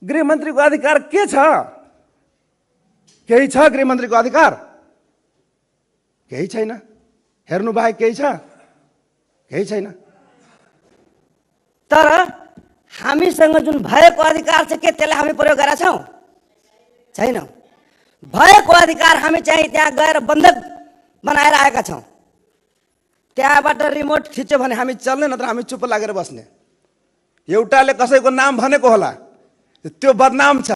गृहमन्त्रीको अधिकार के छ? केही छ गृहमन्त्रीको अधिकार? केही छैन। हेर्नु बाहेक केही छ? केही छैन। तर हामीसँग जुन भएको अधिकार छ के त्यसलाई हामी प्रयोग गरेका छौँ? छैनौँ। भएको अधिकार हामी चाहिँ त्यहाँ गएर बन्धक बनाएर आएका छौँ। त्यहाँबाट रिमोट खिच्यो भने हामी चल्ने, नत्र हामी चुप लागेर बस्ने। एउटाले कसैको नाम भनेको होला, त्यो बदनाम छ।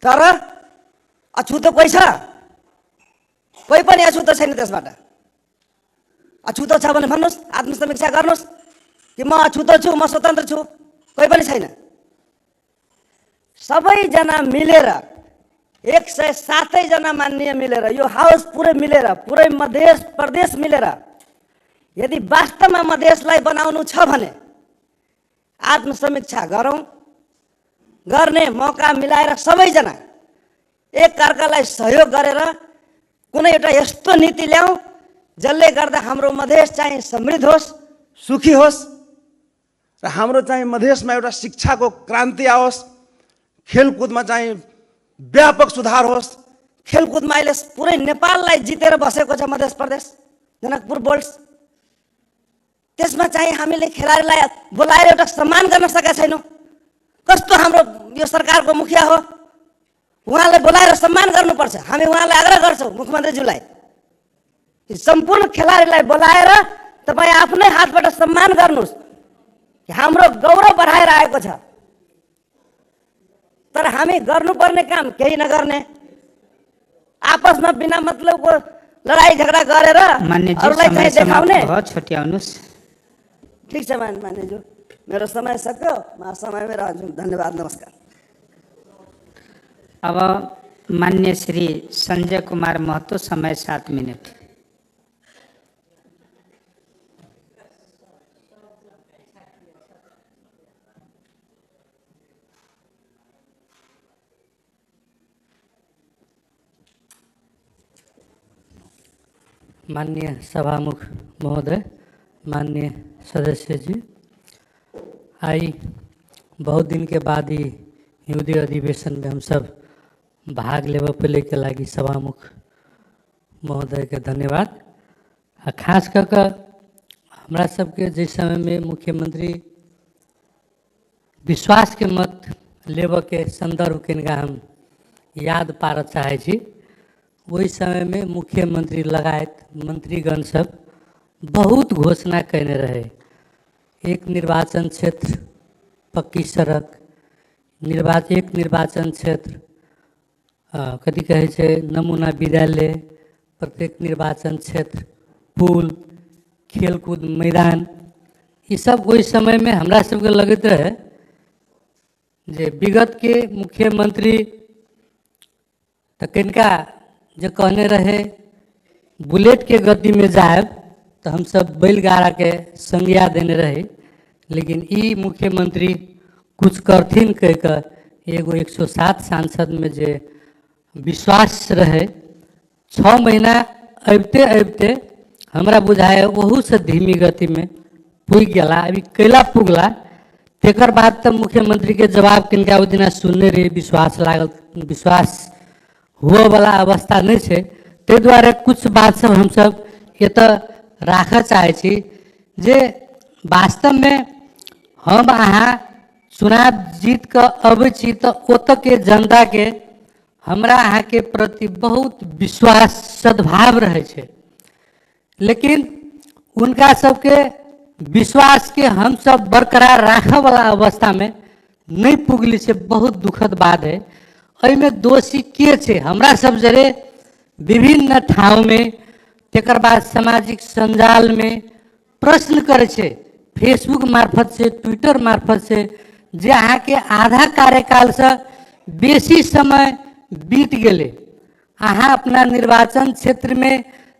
तर अछुतो कोही छ? कोही पनि अछुतो छैन। त्यसबाट अछुतो छ भने भन्नुहोस्, आत्मसमीक्षा गर्नुहोस् कि म अछुतो छु, म स्वतन्त्र छु। कोही पनि छैन। सबैजना मिलेर 107 जना मान्य मिलेर, यो हाउस पुरै मिलेर, पुरै मधेस प्रदेश मिलेर यदि वास्तवमा मधेसलाई बनाउनु छ भने आत्मसमीक्षा गरौँ। गर्ने मौका मिलाएर सबैजना एकअर्कालाई सहयोग गरेर कुनै एउटा यस्तो नीति ल्याउँ जसले गर्दा हाम्रो मधेस चाहिँ समृद्ध होस्, सुखी होस् र हाम्रो चाहिँ मधेसमा एउटा शिक्षाको क्रान्ति आओस्, खेलकुदमा चाहिँ व्यापक सुधार होस्। खेलकुदमा अहिले पुरै नेपाललाई जितेर बसेको छ मधेस प्रदेश, जनकपुर बोल्ट्स। त्यसमा चाहिँ हामीले खेलाडीलाई बोलाएर एउटा सम्मान गर्न सकेका छैनौँ। कस्तो हाम्रो यो सरकारको मुखिया हो, उहाँलाई बोलाएर सम्मान गर्नुपर्छ। हामी उहाँलाई आग्रह गर्छौँ मुख्यमन्त्रीज्यूलाई, सम्पूर्ण खेलाडीलाई बोलाएर तपाईँ आफ्नै हातबाट सम्मान गर्नुहोस्। हाम्रो गौरव बढाएर आएको छ। तर हामी गर्नुपर्ने काम केही नगर्ने, आपसमा बिना मतलबको लडाइँ झगडा गरेर अरूलाई चाहिँ देखाउने। छुट्याउनुहोस्। ठिक छ मान्यज्यू, मेरो समय सक्यो, म समयमै रहन्छु। धन्यवाद, नमस्कार। अब मान्य श्री संजय कुमार महतो, समय 7 मिनट। माननीय सभामुख महोदय, माननीय सदस्य जी, आई बहुत दिन के बाद ही हिउँदे अधिवेशन में हम सब भाग लेबऽ पड़े के लागि सभामुख महोदय के धन्यवाद। आ खास कऽ कऽ हमरा सबके जिस समय में मुख्यमंत्री विश्वास के मत लेबऽ के संदर्भ किनका हम याद पारऽ चाहै छी, ओहि समय में मुख्यमंत्री लगायत मंत्रीगण सब बहुत घोषणा कयने रहे। एक निर्वाचन क्षेत्र पक्की सड़क, एक निर्वाचन क्षेत्र कथी कहै छै नमूना विद्यालय, प्रत्येक निर्वाचन क्षेत्र पुल, खेलकूद मैदान, ई सब ओहि समय में हमरा सबके लगैत रहे जे विगत के मुख्यमंत्री तऽ किनका जे कहने रहे बुलेट के गति में जायब तो हम सब बैलगाड़ा के संज्ञा देने रहे, लेकिन ई मुख्यमंत्री कुछ करथिन कह कऽ एगो 107 सांसद में जे विश्वास रहे, 6 महीना अबिते अबिते हमरा बुझाए ओहूसँ धीमी गतिमे पुगि गेला। अभी कैला पुगला तकर बाद तऽ मुख्यमंत्री के जवाब किनका ओहि दिना सुनने रही, विश्वास लागल, विश्वास हुअवला अवस्था नहि छै। ताहि दुआरे कुछ बात सब हमसब एतऽ राखऽ चाहै छी जे वास्तवमे हम अहाँ चुनाव जीत कऽ अबै छी तऽ ओतऽके जनताके हमरा अहाँके प्रति बहुत विश्वास सद्भाव रहै छै, लेकिन हुनका सबके विश्वासके हमसब बरकरार राखऽवला अवस्थामे नहि पुगली छै। बहुत दुखद बात है। एहिमे दोषी के छै? हमरा सब जरे विभिन्न ठाउँमे तकर बाद सामाजिक सञ्जालमे प्रश्न करै छै, फेसबुक मार्फत से, ट्विटर मार्फत से, जे अहाँके आधा कार्यकालसँ बेसी समय बीत गेलै, अहाँ अपना निर्वाचन क्षेत्रमे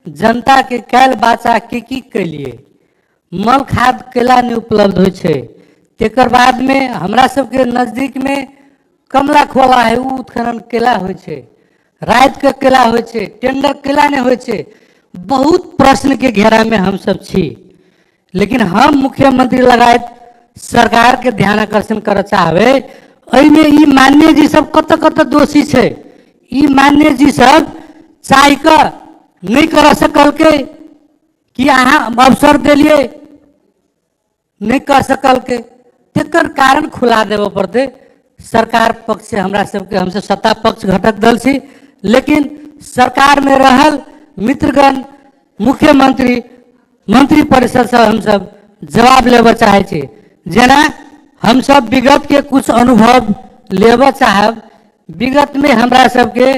जनताके कैल बाचा के की केलिए, मल खाद केला नहि उपलब्ध होइ छै। तकर बादमे हमरा सबके नजदीकमे कमला खोला है, उ उत्खनन केला होइ छै, रातिके केला होइ छै, टेंडर केला नहि होइ छै। बहुत प्रश्नके घेरामे हमसब छी, लेकिन हम मुख्यमंत्री लगायत सरकारके ध्यान आकर्षण करऽ चाहबै, एहिमे ई मान्य जी सब कतऽ कतऽ दोषी छै। ई मान्य जी सब चाहि कऽ नहि कर सकलकै कि अहाँ अवसर देलियै नहि कर सकलकै, तकर कारण खुला देबऽ पड़तै। सरकार पक्ष से हमरा सबके, हमसब सत्ता पक्ष घटक दल छी, लेकिन सरकारमे रहल मित्रगण, मुख्यमंत्री, मंत्री परिषदसँ हमसब जवाब लेबऽ चाहै छी। जेना हमसब विगत के कुछ अनुभव लेबऽ चाहब। विगत में हमरा सबके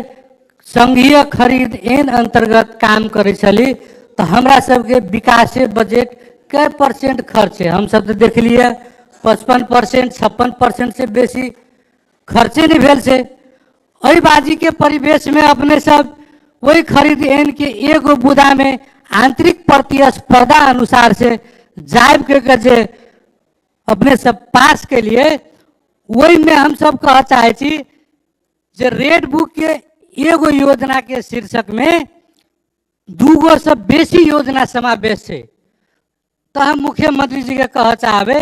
संघीय खरीद एन अंतर्गत काम करै छली तऽ हमरा सबके विकासे बजट कै परसेंट खर्च है, हमसब तऽ देखलियै 55% 56% से बेसी खर्चे नहि भेल छै। एहि बाजीके परिवेशमे अपने सब वही खरीद एन के एगो बुदामे आंतरिक प्रतिस्पर्धा अनुसार से जायब के जे अपने सब पास के लिए, वही में हम सब कह चाहे छी जे रेड बुक के एगो योजना के शीर्षक में दूगो से बेसी योजना समावेश है। तो हम मुख्यमंत्री जी के कह चाहबे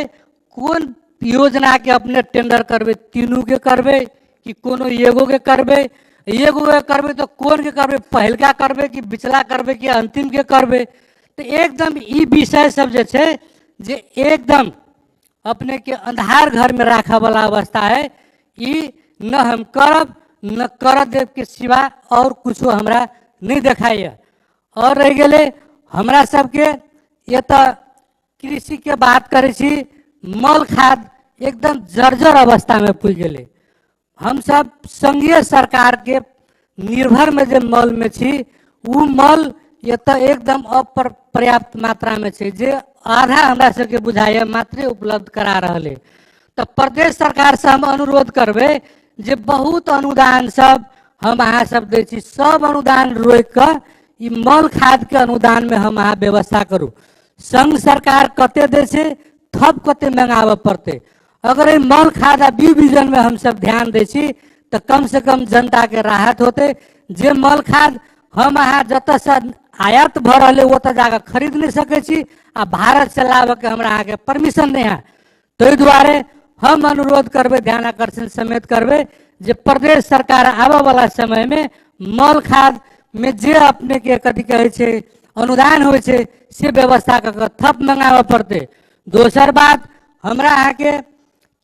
कोन योजना के अपने टेंडर करबे, तीनू के करबे कि कोनो एगो के करबे, एगो के करबे तो कोन के करबे, पहिलका करबे कि बिचला करबे कि अंतिम के करबे। तो एकदम ई विषय सब जे छै जे एकदम अपने के अंधार घर में राखऽ वाला अवस्था है। ई न हम करब न कर देव के सिवा और कुछो हमरा नहीं देखाइए। और रह गेलै हमरा सबके एतऽ कृषि के बात करै छी, मल खाद एकदम जर्जर अवस्था में पुगि गेलै। हमसब संघीय सरकार के निर्भर में जे मल में छी उ मल एतऽ एकदम अपर्याप्त मात्रा में छै, जे आधा हमरा सबके बुझाइए मात्रे उपलब्ध करा रहल है। तऽ प्रदेश सरकार से हम अनुरोध करबै जे बहुत अनुदान सब हम अहाँ सब दै छी, सब अनुदान रोकि कऽ ई मल खाद के अनुदान में हम अहाँ व्यवस्था करू। संघ सरकार कते दै छै, थप कते मंगाबऽ पड़तै। अगर एहि मल खाद आ बीज बीजन में हम सब ध्यान दै छी तऽ कम से कम जनता के राहत होतै। जे मल खाद हम अहाँ जतऽसँ आयात भऽ रहलै ओतऽ जाकऽ खरीद नहि सकै छी आ भारत से लाबऽके हमरा अहाँके परमिशन नहि है। ताहि दुआरे हम अनुरोध करबै, ध्यान आकर्षण समेत करबै जे प्रदेश सरकार आबऽ वाला समय में मल खाद में जे अपने के कथी कहै छै अनुदान होइ छै से व्यवस्था कऽ कऽ थप मंगाबऽ पड़तै। दोसर बात, हमरा अहाँके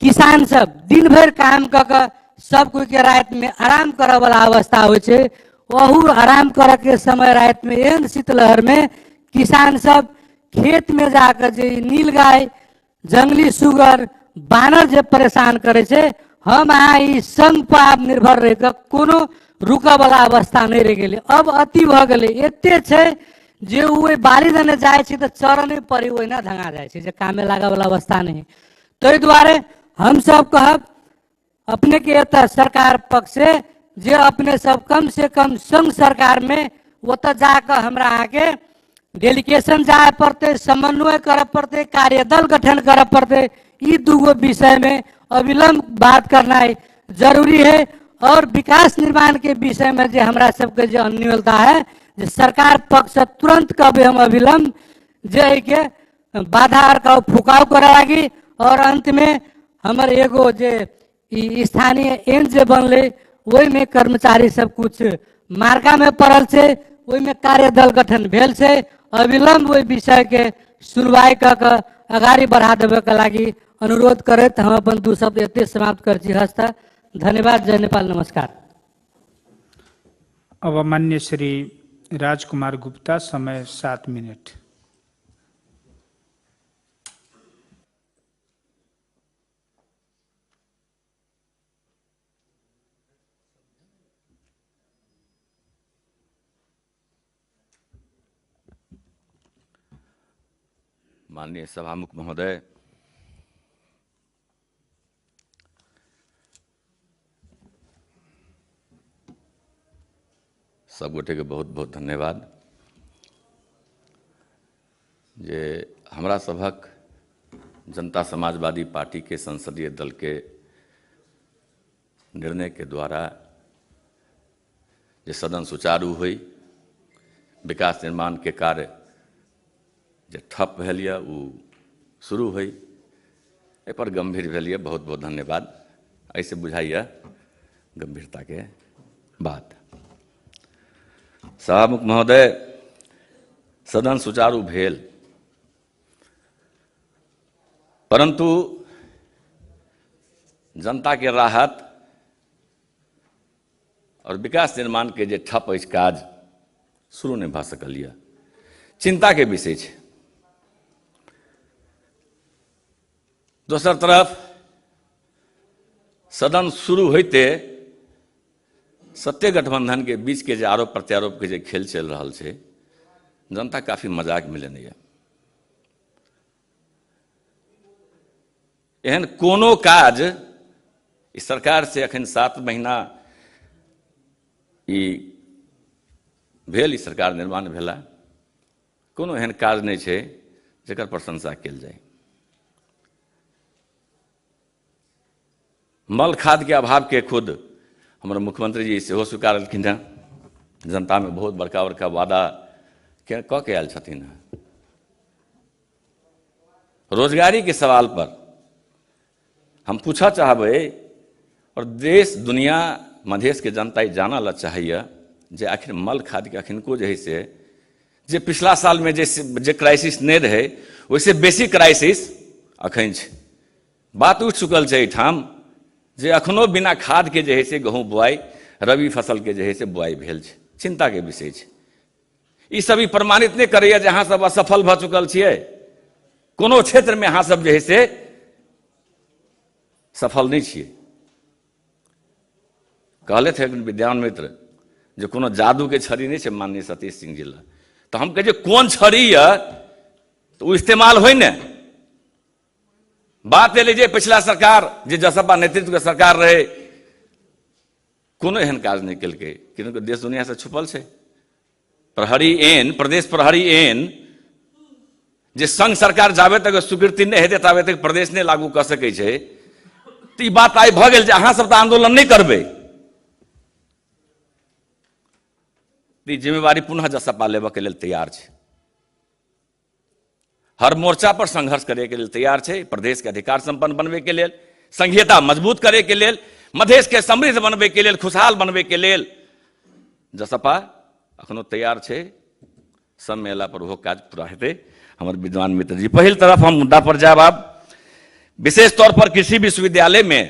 किसान सब दिन भरि काम कऽ कऽ सब कोई के राति में आराम करऽ वाला अवस्था होइ छै। ओहू आराम करऽ के समय राति में एहन शीतलहर में किसान सब खेत में जाकऽ जे नील गाय, जंगली सुगर, बानर जे परेशान करै छै, हम अहाँ ई संघ पर आब निर्भर रहि कऽ कोनो रुकऽ वाला अवस्था नहि रहि गेलै। अब अति भऽ गेलै, एते छै जे ओ ओहि बाड़ी दने जाइ छै तऽ चरऽ नहि पड़ै, ओहिना धंगा जाइ छै जे कामे लागऽ वाला अवस्था नहि। ताहि दुआरे हमसब कहब अपने के एतऽ सरकार पक्ष से जे अपने सब कम से कम संघ सरकार में ओतऽ जाकऽ हमरा अहाँके डेलीगेशन जाय पड़तै, समन्वय करऽ पड़तै, कार्यदल गठन करऽ पड़तै। ई दूगो विषय में अविलंब बात करनाइ जरूरी है। और विकास निर्माण के विषय में जे हमरा सबके जे अन्यूनता है जे सरकार पक्ष से तुरंत कहबै हम अविलंब जे एहिके बाधा आर का फुकाव करऽ लागी। और अंत में हमर एगो जे ई स्थानीय एन जे बनलै ओहिमे कर्मचारी सब कुछ मार्का में पड़ल छै, ओहिमे कार्यदल गठन भेल छै। अविलंब ओहि विषय के सुनवाई कऽ कऽ अगाडि बढ़ा देबऽके लागि अनुरोध करैत हम अपन दू शब्द एते समाप्त करै छी। हस्त धन्यवाद। जय नेपाल। नमस्कार। अब मान्य श्री राजकुमार गुप्ता, समय 7 मिनट। माननीय सभामुख महोदय, सब गोटे के बहुत बहुत धन्यवाद जे हमरा सभक जनता समाजवादी पार्टी के संसदीय दल के निर्णय के द्वारा जे सदन सुचारू हुई, विकास निर्माण के कार्य जे ठप भेल यऽ उ शुरू हुई, एहि पर गंभीर भेल यऽ। बहुत बहुत धन्यवाद। एहिसँ बुझाइए गंभीरताके बात। सभामुख महोदय, सदन सुचारू भेल, परंतु जनता के राहत और विकास निर्माण के जे ठप अछि काज शुरू नहि भऽ सकल यऽ, चिंता के विषय छै। दोसर तरफ सदन शुरू होइते सत्य गठबंधन के बीच के जे आरोप प्रत्यारोप के जे खेल चलि रहल छै, जनता काफी मजाक में लेने यऽ। एहन कोनो काज ई सरकार से अखन 7 महीना ई भेल, ई सरकार निर्माण भेला, कोनो एहन काज नहि छै जकर प्रशंसा कयल जाय। मल खाद के अभाव के खुद हमर मुख्यमंत्री जी सेहो स्वीकारलखिन हेँ। जनता में बहुत बड़का बड़का वादा कऽ के आयल छथिन हेँ। रोजगारी के सवाल पर हम पूछऽ चाहबै और देश दुनिया मधेश के जनता ई जानऽ ला चाहैए जे आखिर मल खाद के अखिनको जे है से जे पिछला साल में जे क्राइसिस नहीं रहे ओहिसे बेसी क्राइसिस अखन छै। बात उठि चुकल छै एहिठाम जे अखनो बिना खाद के जे है से गहूँ बुआइ, रबी फसल के जे है से बुआइ भेल छै। चिंता के विषय छै। ई सब ई प्रमाणित नहीं करैए जे अहाँ सब असफल भऽ चुकल छियै, कोनो क्षेत्र में अहाँ सब जे है से सफल नहीं छियै। कहले थे विद्यान मित्र जे कोनो जादू के छड़ी नहीं छै माननीय सतीश सिंह जी ला, तो हम कहै कोन छड़ी यऽ तो ओ इस्तेमाल होइ ने। बात एलै जे पिछला सरकार जे जसपा नेतृत्व के सरकार रहे कोनो एहन काज नहि केलकै, किनको देश दुनिया से छुपल छै। प्रहरी एन, प्रदेश प्रहरी एन जे संघ सरकार जाबे तक स्वीकृति नहि हेतै ताबे तक प्रदेश नहि लागू कऽ सकै छै। तऽ ई बात आइ भऽ गेल जे अहाँ सब तऽ आंदोलन नहि करबै, ई जिम्मेवारी पुनः जसपा लेबऽ के लेल तैयार छै। हर मोर्चा पर संघर्ष करे के लेल तैयार छै, प्रदेश के अधिकार संपन्न बनबै के लेल, संघीयता मजबूत करे के लेल, मधेश के समृद्ध बनबै के लेल, खुशहाल बनबै के लेल जसपा अखनो तैयार छै। समय अयला पर ओहो काज पूरा हेतै। हमर विद्वान मित्र जी, पहिल तरफ हम मुद्दा पर जायब। आब विशेष तौर पर कृषि विश्वविद्यालय में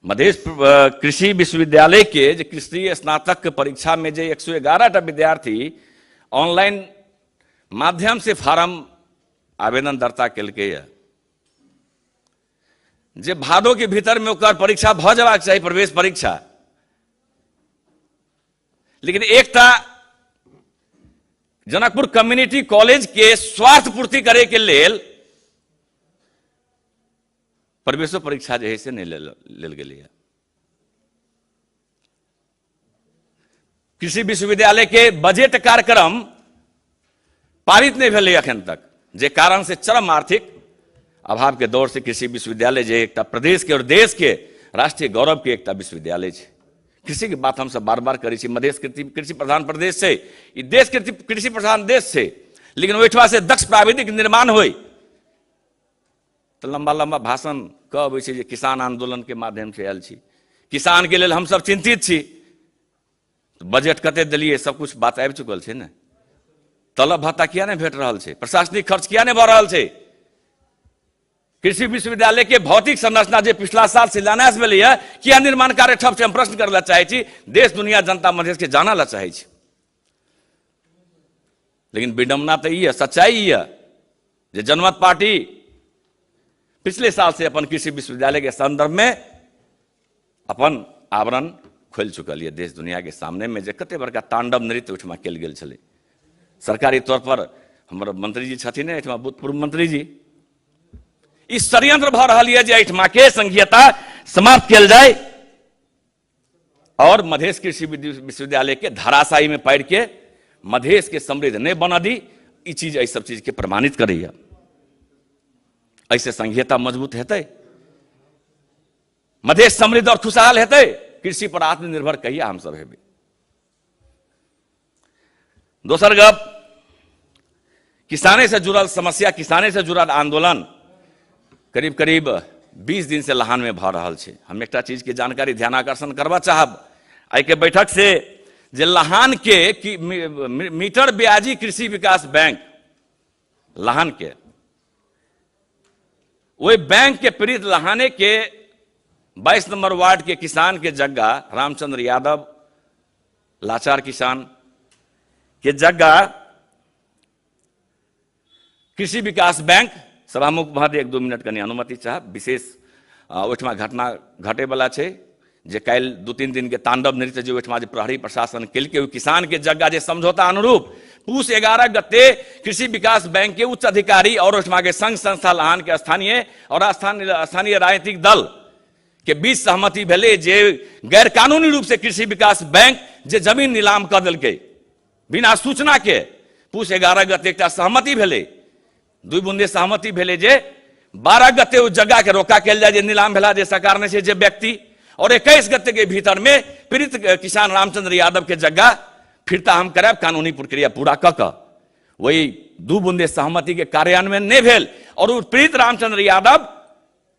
मधेश कृषि विश्वविद्यालय के जे कृषि स्नातक के परीक्षा में जे 111 टा विद्यार्थी ऑनलाइन माध्यम से फार्म आवेदन दर्ता केलकै यऽ, जे भादो के भीतर में ओकर परीक्षा भऽ जेबाक चाही, प्रवेश परीक्षा, लेकिन एकटा जनकपुर कम्युनिटी कॉलेज के स्वार्थ पूर्ति करे के लेल प्रवेशो परीक्षा जे है से नहीं लेल गेलैए। कृषि विश्वविद्यालय के बजट कार्यक्रम पारित नहीं भेलै अखन तक, जे कारण से चरम आर्थिक अभाव के दौर से कृषि विश्वविद्यालय जे एकटा प्रदेश के और देश के राष्ट्रीय गौरव के एकटा विश्वविद्यालय छै। कृषि के बात हम सब बार बार करै छी। मधेश कृषि प्रधान प्रदेश छै, ई देश कृषि प्रधान देश छै, लेकिन ओहिठमा से दक्ष प्राविधिक निर्माण होय तऽ लंबा लंबा भाषण कऽ अबै छै जे किसान आंदोलन के माध्यम से आयल छी, किसान के लेल हमसब चिंतित छी, बजट कते देलियै, सब कुछ बात आबि चुकल छै ने। तलब भत्ता किया नहि भेट रहल छै, प्रशासनिक खर्च किया नहि भऽ रहल छै, कृषि विश्वविद्यालय के भौतिक संरचना जे पिछला साल शिलान्यास भेलैए किया निर्माण कार्य ठप छै। हम प्रश्न करय लए चाहै छी, देश दुनिया जनता मधेश के जानऽ लए चाहै छी। लेकिन विडम्बना तऽ ई यऽ, सच्चाई ई यऽ जे जनमत पार्टी पिछले साल से अपन कृषि विश्वविद्यालय के संदर्भ में अपन आवरण खोलि चुकल यऽ देश दुनिया के सामने में, जे कते बड़का तांडव नृत्य ओहिठमा कयल गेल छलै। सरकारी तौर पर हमर मंत्री जी छथिन एहिठमा, भूतपूर्व मंत्री जी, ई षड्यंत्र भऽ रहल यऽ जे एहिठमा के संघीयता समाप्त कयल जाय और मधेश कृषि विश्वविद्यालय के धराशायी में पारि के मधेश के समृद्ध नहीं बना दी। ई चीज एहि सब चीज के प्रमाणित करैया। एहिसे संघीयता मजबूत हेतै, मधेश समृद्ध और खुशहाल हेतै, कृषि पर आत्मनिर्भर कहिया हम सब हेबै। दोसर गप, किसाने से जुड़ल समस्या, किसाने से जुड़ल आंदोलन करीब करीब 20 दिन से लहान में भऽ रहल छै। हम एकटा चीज के जानकारी ध्यानाकर्षण करबा चाहब एहिके बैठक से जे लहान के मीटर ब्याजी कृषि विकास बैंक लहान के ओहि बैंक के पीड़ित लहाने के 22 नंबर वार्ड के किसान के जग्गा रामचंद्र यादव लाचार किसान के जग्गा कृषि विकास बैंक सभामुख महोदय 1-2 मिनट कनि अनुमति चाहब। विशेष ओहिठमा घटना घटेवला छै जे काल्हि 2-3 दिन के तांडव नृत्य जे ओहिठमा जे प्रहरी प्रशासन केलकै ओहि किसान के जग्गा जे समझौता अनुरूप पूस 11 गते कृषि विकास बैंक के उच्च अधिकारी और ओहिठमा के संघ संस्था लहान के स्थानीय और स्थानीय राजनीतिक दल के बीच सहमति भेलै जे गैरकानूनी रूप से कृषि विकास बैंक जे जमीन नीलाम कऽ देलकै बिना सूचना के पूस 11 गते एकटा सहमति भेलै, 2 बूंदे सहमति भेलै जे 12 गते ओ जगह के रोका कयल जाय जे नीलाम भेला जे सरकार नहि छै जे व्यक्ति, और 21 गते के भीतर में पीड़ित किसान रामचंद्र यादव के जगह फिरता हम करायब कानूनी प्रक्रिया पूरा कऽ कऽ। वही 2 बूंदे सहमति के कार्यान्वयन नहि भेल और ओ पीड़ित रामचंद्र यादव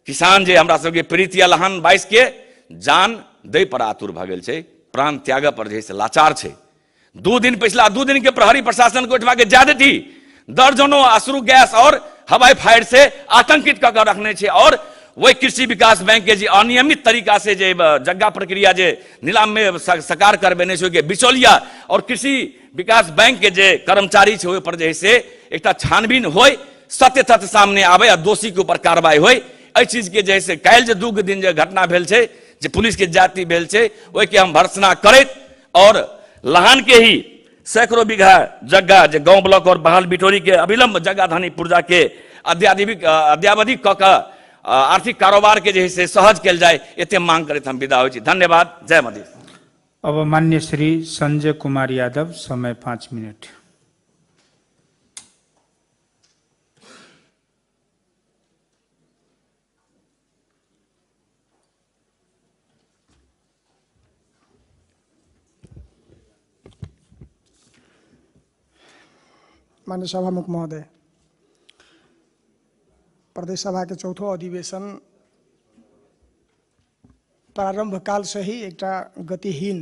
किसान जे हमरा सबके पीड़ित या लहान 22 के जान दै पर आतुर भऽ गेल छै, प्राण त्याग पर जे से लाचार छै। 2 दिन पिछला 2 दिन के प्रहरी प्रशासन के ओहिठमा के ज्यादती दर्जनों अश्रु गैस और हवाई फायर से आतंकित कऽ के रखने छै और वही कृषि विकास बैंक के जे अनियमित तरीका से जे जग्गा प्रक्रिया जे नीलाम में सकार करबेने छै ओहिके बिचौलिया और कृषि विकास बैंक के जे कर्मचारी छै ओहि पर जे से एकटा छानबीन होय, सत्य तथ्य सामने आबे आ दोषी के ऊपर कार्रवाई होय। एहि चीज के जे से काल्हि जे 2 दिन जे घटना भेल छै जे पुलिस के जाति भेल छै ओहिके हम भर्त्सना करैत और लहान के ही सैकड़ों बीघा जगह जे गांव ब्लॉक और बहाल बिटोरी के अविलंब जगह धानी पुर्जा के अद्यावधिक कऽ कऽ आर्थिक कारोबार के जे से सहज कयल जाय, एते मांग करैत हम विदा होइ छी। धन्यवाद। जय मधेश। अब मान्य श्री संजय कुमार यादव, समय 5 मिनट। मान्य सभामुख महोदय, प्रदेश सभा के चौथो अधिवेशन प्रारंभ काल से ही एकटा गतिहीन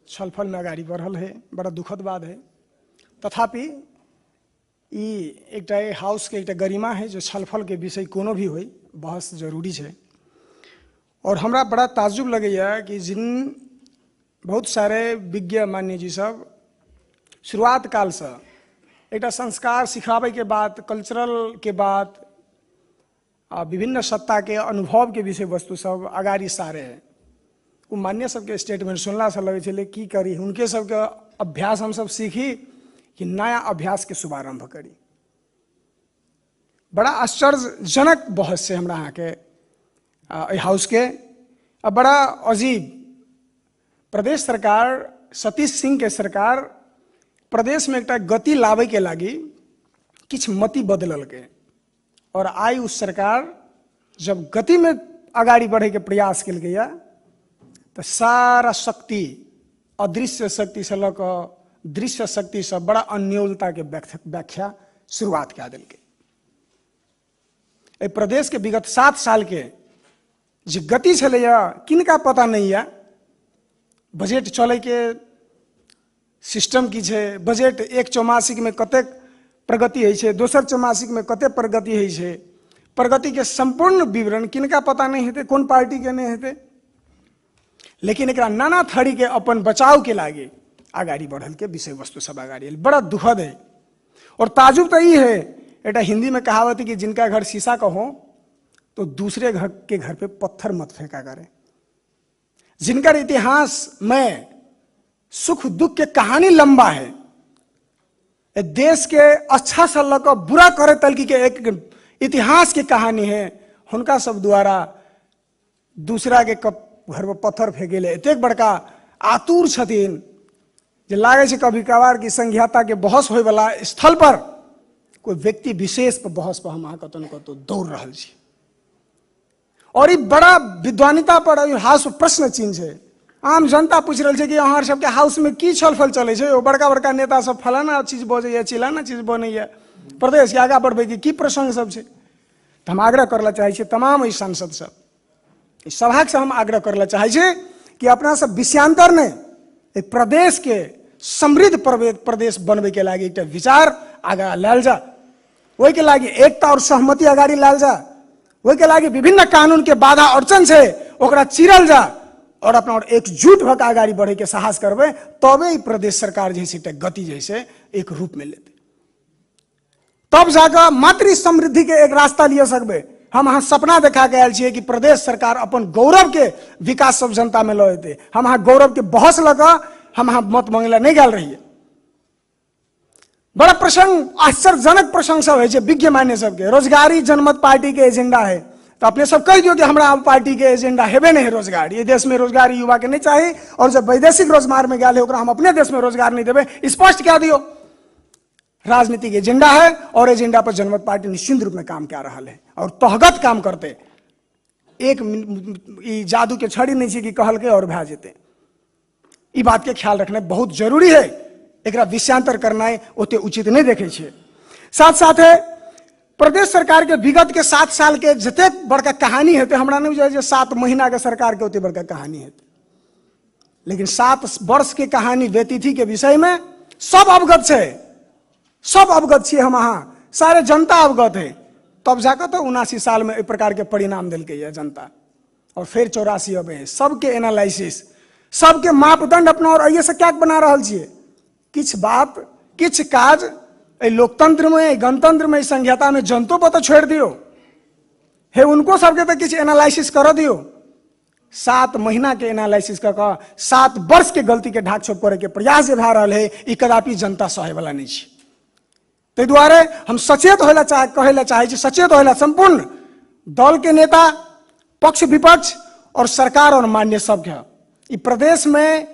छलफल में अगाडि बढ़ल है, बड़ा दुखद बात है। तथापि ई एकटा हाउस के एकटा गरिमा है जो छलफल के विषय कोनो भी होई बहस जरूरी है। और हमरा बड़ा ताज्जुब लगैया कि जिन बहुत सारे विज्ञ मान्य जी सब शुरुआत काल से एकटा संस्कार सिखाबै के बात, कल्चरल के बात आ विभिन्न सत्ता के अनुभव के विषय वस्तु सब अगाडि सारे है, उ मान्य सबके स्टेटमेंट सुनला से लगै छलै की करी, हुनके सबके अभ्यास हम सब सीखी कि नया अभ्यास के शुभारंभ करी। बड़ा आश्चर्यजनक बहस से हमरा अहाँके एहि हाउस के आ बड़ा अजीब प्रदेश सरकार सतीश सिंह के सरकार प्रदेश में एकटा गति लाबै के लागी किछु मति बदललकै और आइ उस सरकार जब गति में अगाडि बढ़े के प्रयास केलकैया तऽ सारा शक्ति अदृश्य शक्ति से लऽ कऽ दृश्य शक्ति से बड़ा अन्योलता के व्याख्या शुरुआत कए देलकै। एहि प्रदेश के विगत 7 साल के जे गति छलैया किनका पता नहीं है, बजट चलै के सिस्टम की छै, बजट एक चौमासिक में कतेक प्रगति होइ छै, दोसर चौमासिक में कतेक प्रगति होइ छै, प्रगति के संपूर्ण विवरण किनका पता नहीं हेतै, कोन पार्टी के नहीं हेतै। लेकिन एकरा नाना थरी के अपन बचाव के लागे अगाडि बढ़ल के विषय वस्तु सब अगाडि आयल, बड़ा दुखद है। और ताजुब तो ई है, एकटा हिंदी में कहावत है कि जिनका घर शीशा का हो तो दूसरे घर के घर पे पत्थर मत फेंका करें। जिनका इतिहास में सुख दुख के कहानी लंबा है, देश के अच्छा से लऽ कऽ बुरा करे तलकी के एक इतिहास के कहानी है, हुनका सब द्वारा दूसरा के घर पर पत्थर फेंकेले एतेक बड़का आतुर छथिन जे लागै छै कभी कभार कि संघीयता के बहस होयवला स्थल पर कोई व्यक्ति विशेष पर बहस पर हम अहाँ कतौ न कतौ दौड़ रहल छी। और ई बड़ा विद्वानिता पर ई हाउस पर प्रश्न चिन्ह छै। आम जनता पूछि रहल छै कि अहाँ सबके हाउस में की छलफल चलै छै, ओ बड़का बड़का नेता सब फलाना चीज बजैया चिलाना चीज बनैया, प्रदेश के आगाँ बढ़बै के की प्रसंग सब छै। तऽ हम आग्रह करऽ लए चाहै छी तमाम एहि सांसद सब, एहि सभासँ हम आग्रह करऽ लए चाहै छी कि अपना सब विषयांतर नहि, एहि प्रदेशके समृद्ध प्रदेश बनबैके लागि एकटा विचार आगाँ लायल जा, ओहिके लागि एकता और सहमति अगाडि लायल जा, ओहिके लागि विभिन्न कानून के बाधा अड़चन छै ओकरा चिरल जा और अपना और एकजुट भऽ के अगाडि बढ़ैके साहस करबै, तबे ई प्रदेश सरकार जे छै एकटा गति जे छै एक रूप में लेतै, तब जाकऽ मातृ समृद्धि के एक रास्ता लिअ सकबै। हम अहाँ सपना देखा के आयल छियै कि प्रदेश सरकार अपन गौरव के विकास सब जनता में लऽ एतै। हम अहाँ गौरव के बहस लऽ कऽ हम अहाँ मत मांगै लए नहि गेल रहियै। बड़ा प्रसंग, आश्चर्यजनक प्रसंग सब होइ छै विज्ञ मान्य सबके। रोजगारी जनमत पार्टी के एजेंडा है तो अपने सब कहि दियौ कि हमरा पार्टी के एजेंडा हेबे नहीं है रोजगार, ये देश में रोजगार युवा के नहीं चाहिए और जब वैदेशिक रोजगार में गेल है ओकरा हम अपने देश में रोजगार नहीं देबै, स्पष्ट कह दियौ। राजनीतिक एजेंडा है और एजेंडा पर जनमत पार्टी निश्चित रूप में काम कए रहल है और तहगत काम करते। एक ई जादू के छड़ी नहीं छै कि कहलकै और भए जेतै, ई बात के ख्याल रखना बहुत जरूरी है, एकरा विषयांतर करनाइ ओते उचित नहीं देखे छियै। साथ साथ है प्रदेश सरकार के विगत के 7 साल के जतेक बड़का कहानी हेतै, हमरा नहीं बुझाइ जे 7 महीना के सरकार के ओते बड़का कहानी हेतै, लेकिन 7 वर्ष के कहानी व्यतिथि के विषय में सब अवगत छै, सब अवगत छियै हम अहाँ, सारे जनता अवगत है। तब जाकऽ तऽ 79 साल में एहि प्रकार के परिणाम देलकै यऽ जनता और फिर 84 अबै है। सबके एनालिसिस, सबके मापदंड अपना और एहिसँ क्या बना रहल छियै। किछु बात किछु काज एहि लोकतंत्र में, एहि गणतंत्र में, एहि संहिता में जनतो पर तऽ छोड़ि दियौ, हे उनको सबके तऽ किछु एनालिसिस करऽ दियौ। 7 महीना के एनालिसिस कऽ कऽ 7 वर्ष के गलती के ढाक छोप करैके प्रयास जे भए रहल है, ई कदापि जनता सहैवला नहि छै। ताहि दुआरे हम सचेत होय लए कहै लए चाहै छी, सचेत होय लए संपूर्ण दल के नेता, पक्ष विपक्ष और सरकार और मान्य सबके। ई प्रदेश में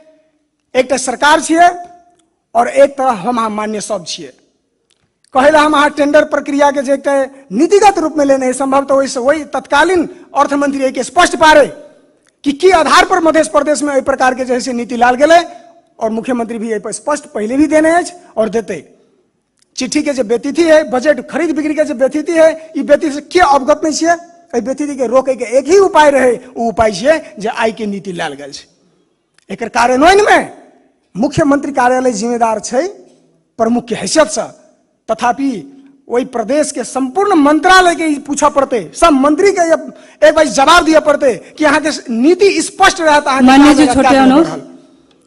एकटा सरकार छियै और एक तरह हम अहाँ मान्य सब छियै। कहै लए हम अहाँ टेंडर प्रक्रिया के जे एकटा नीतिगत रूप में लेने है, संभवतः ओहिसँ वही तत्कालीन अर्थमंत्री एहिके स्पष्ट पारे कि की आधार पर मध्य प्रदेश में एहि प्रकार के जे है से नीति लाल गेलै और मुख्यमंत्री भी एहि पर स्पष्ट पहले भी देने अछि और देते। चिट्ठी के जे व्यतिथि है, बजट खरीद बिक्री के जे व्यतिथि है, ई व्यतिथि से के अवगत नहीं छियै। एहि व्यतिथि के रोके के एक ही उपाय रहे, ओ उपाय छियै जे आइ के नीति लायल गेल छै। एकर कार्यान्वयन में मुख्यमंत्री कार्यालय जिम्मेदार छै प्रमुख के हैसियत से, तथापि ओहि प्रदेश के संपूर्ण मंत्रालय के ई पूछऽ पड़तै, सब मंत्री के एक बार जवाब दिअ पड़तै कि अहाँ के नीति स्पष्ट रहत, अहाँ के माननीय जी, काज छोटे अगाडि किएक नहि अनुज। बढ़ल।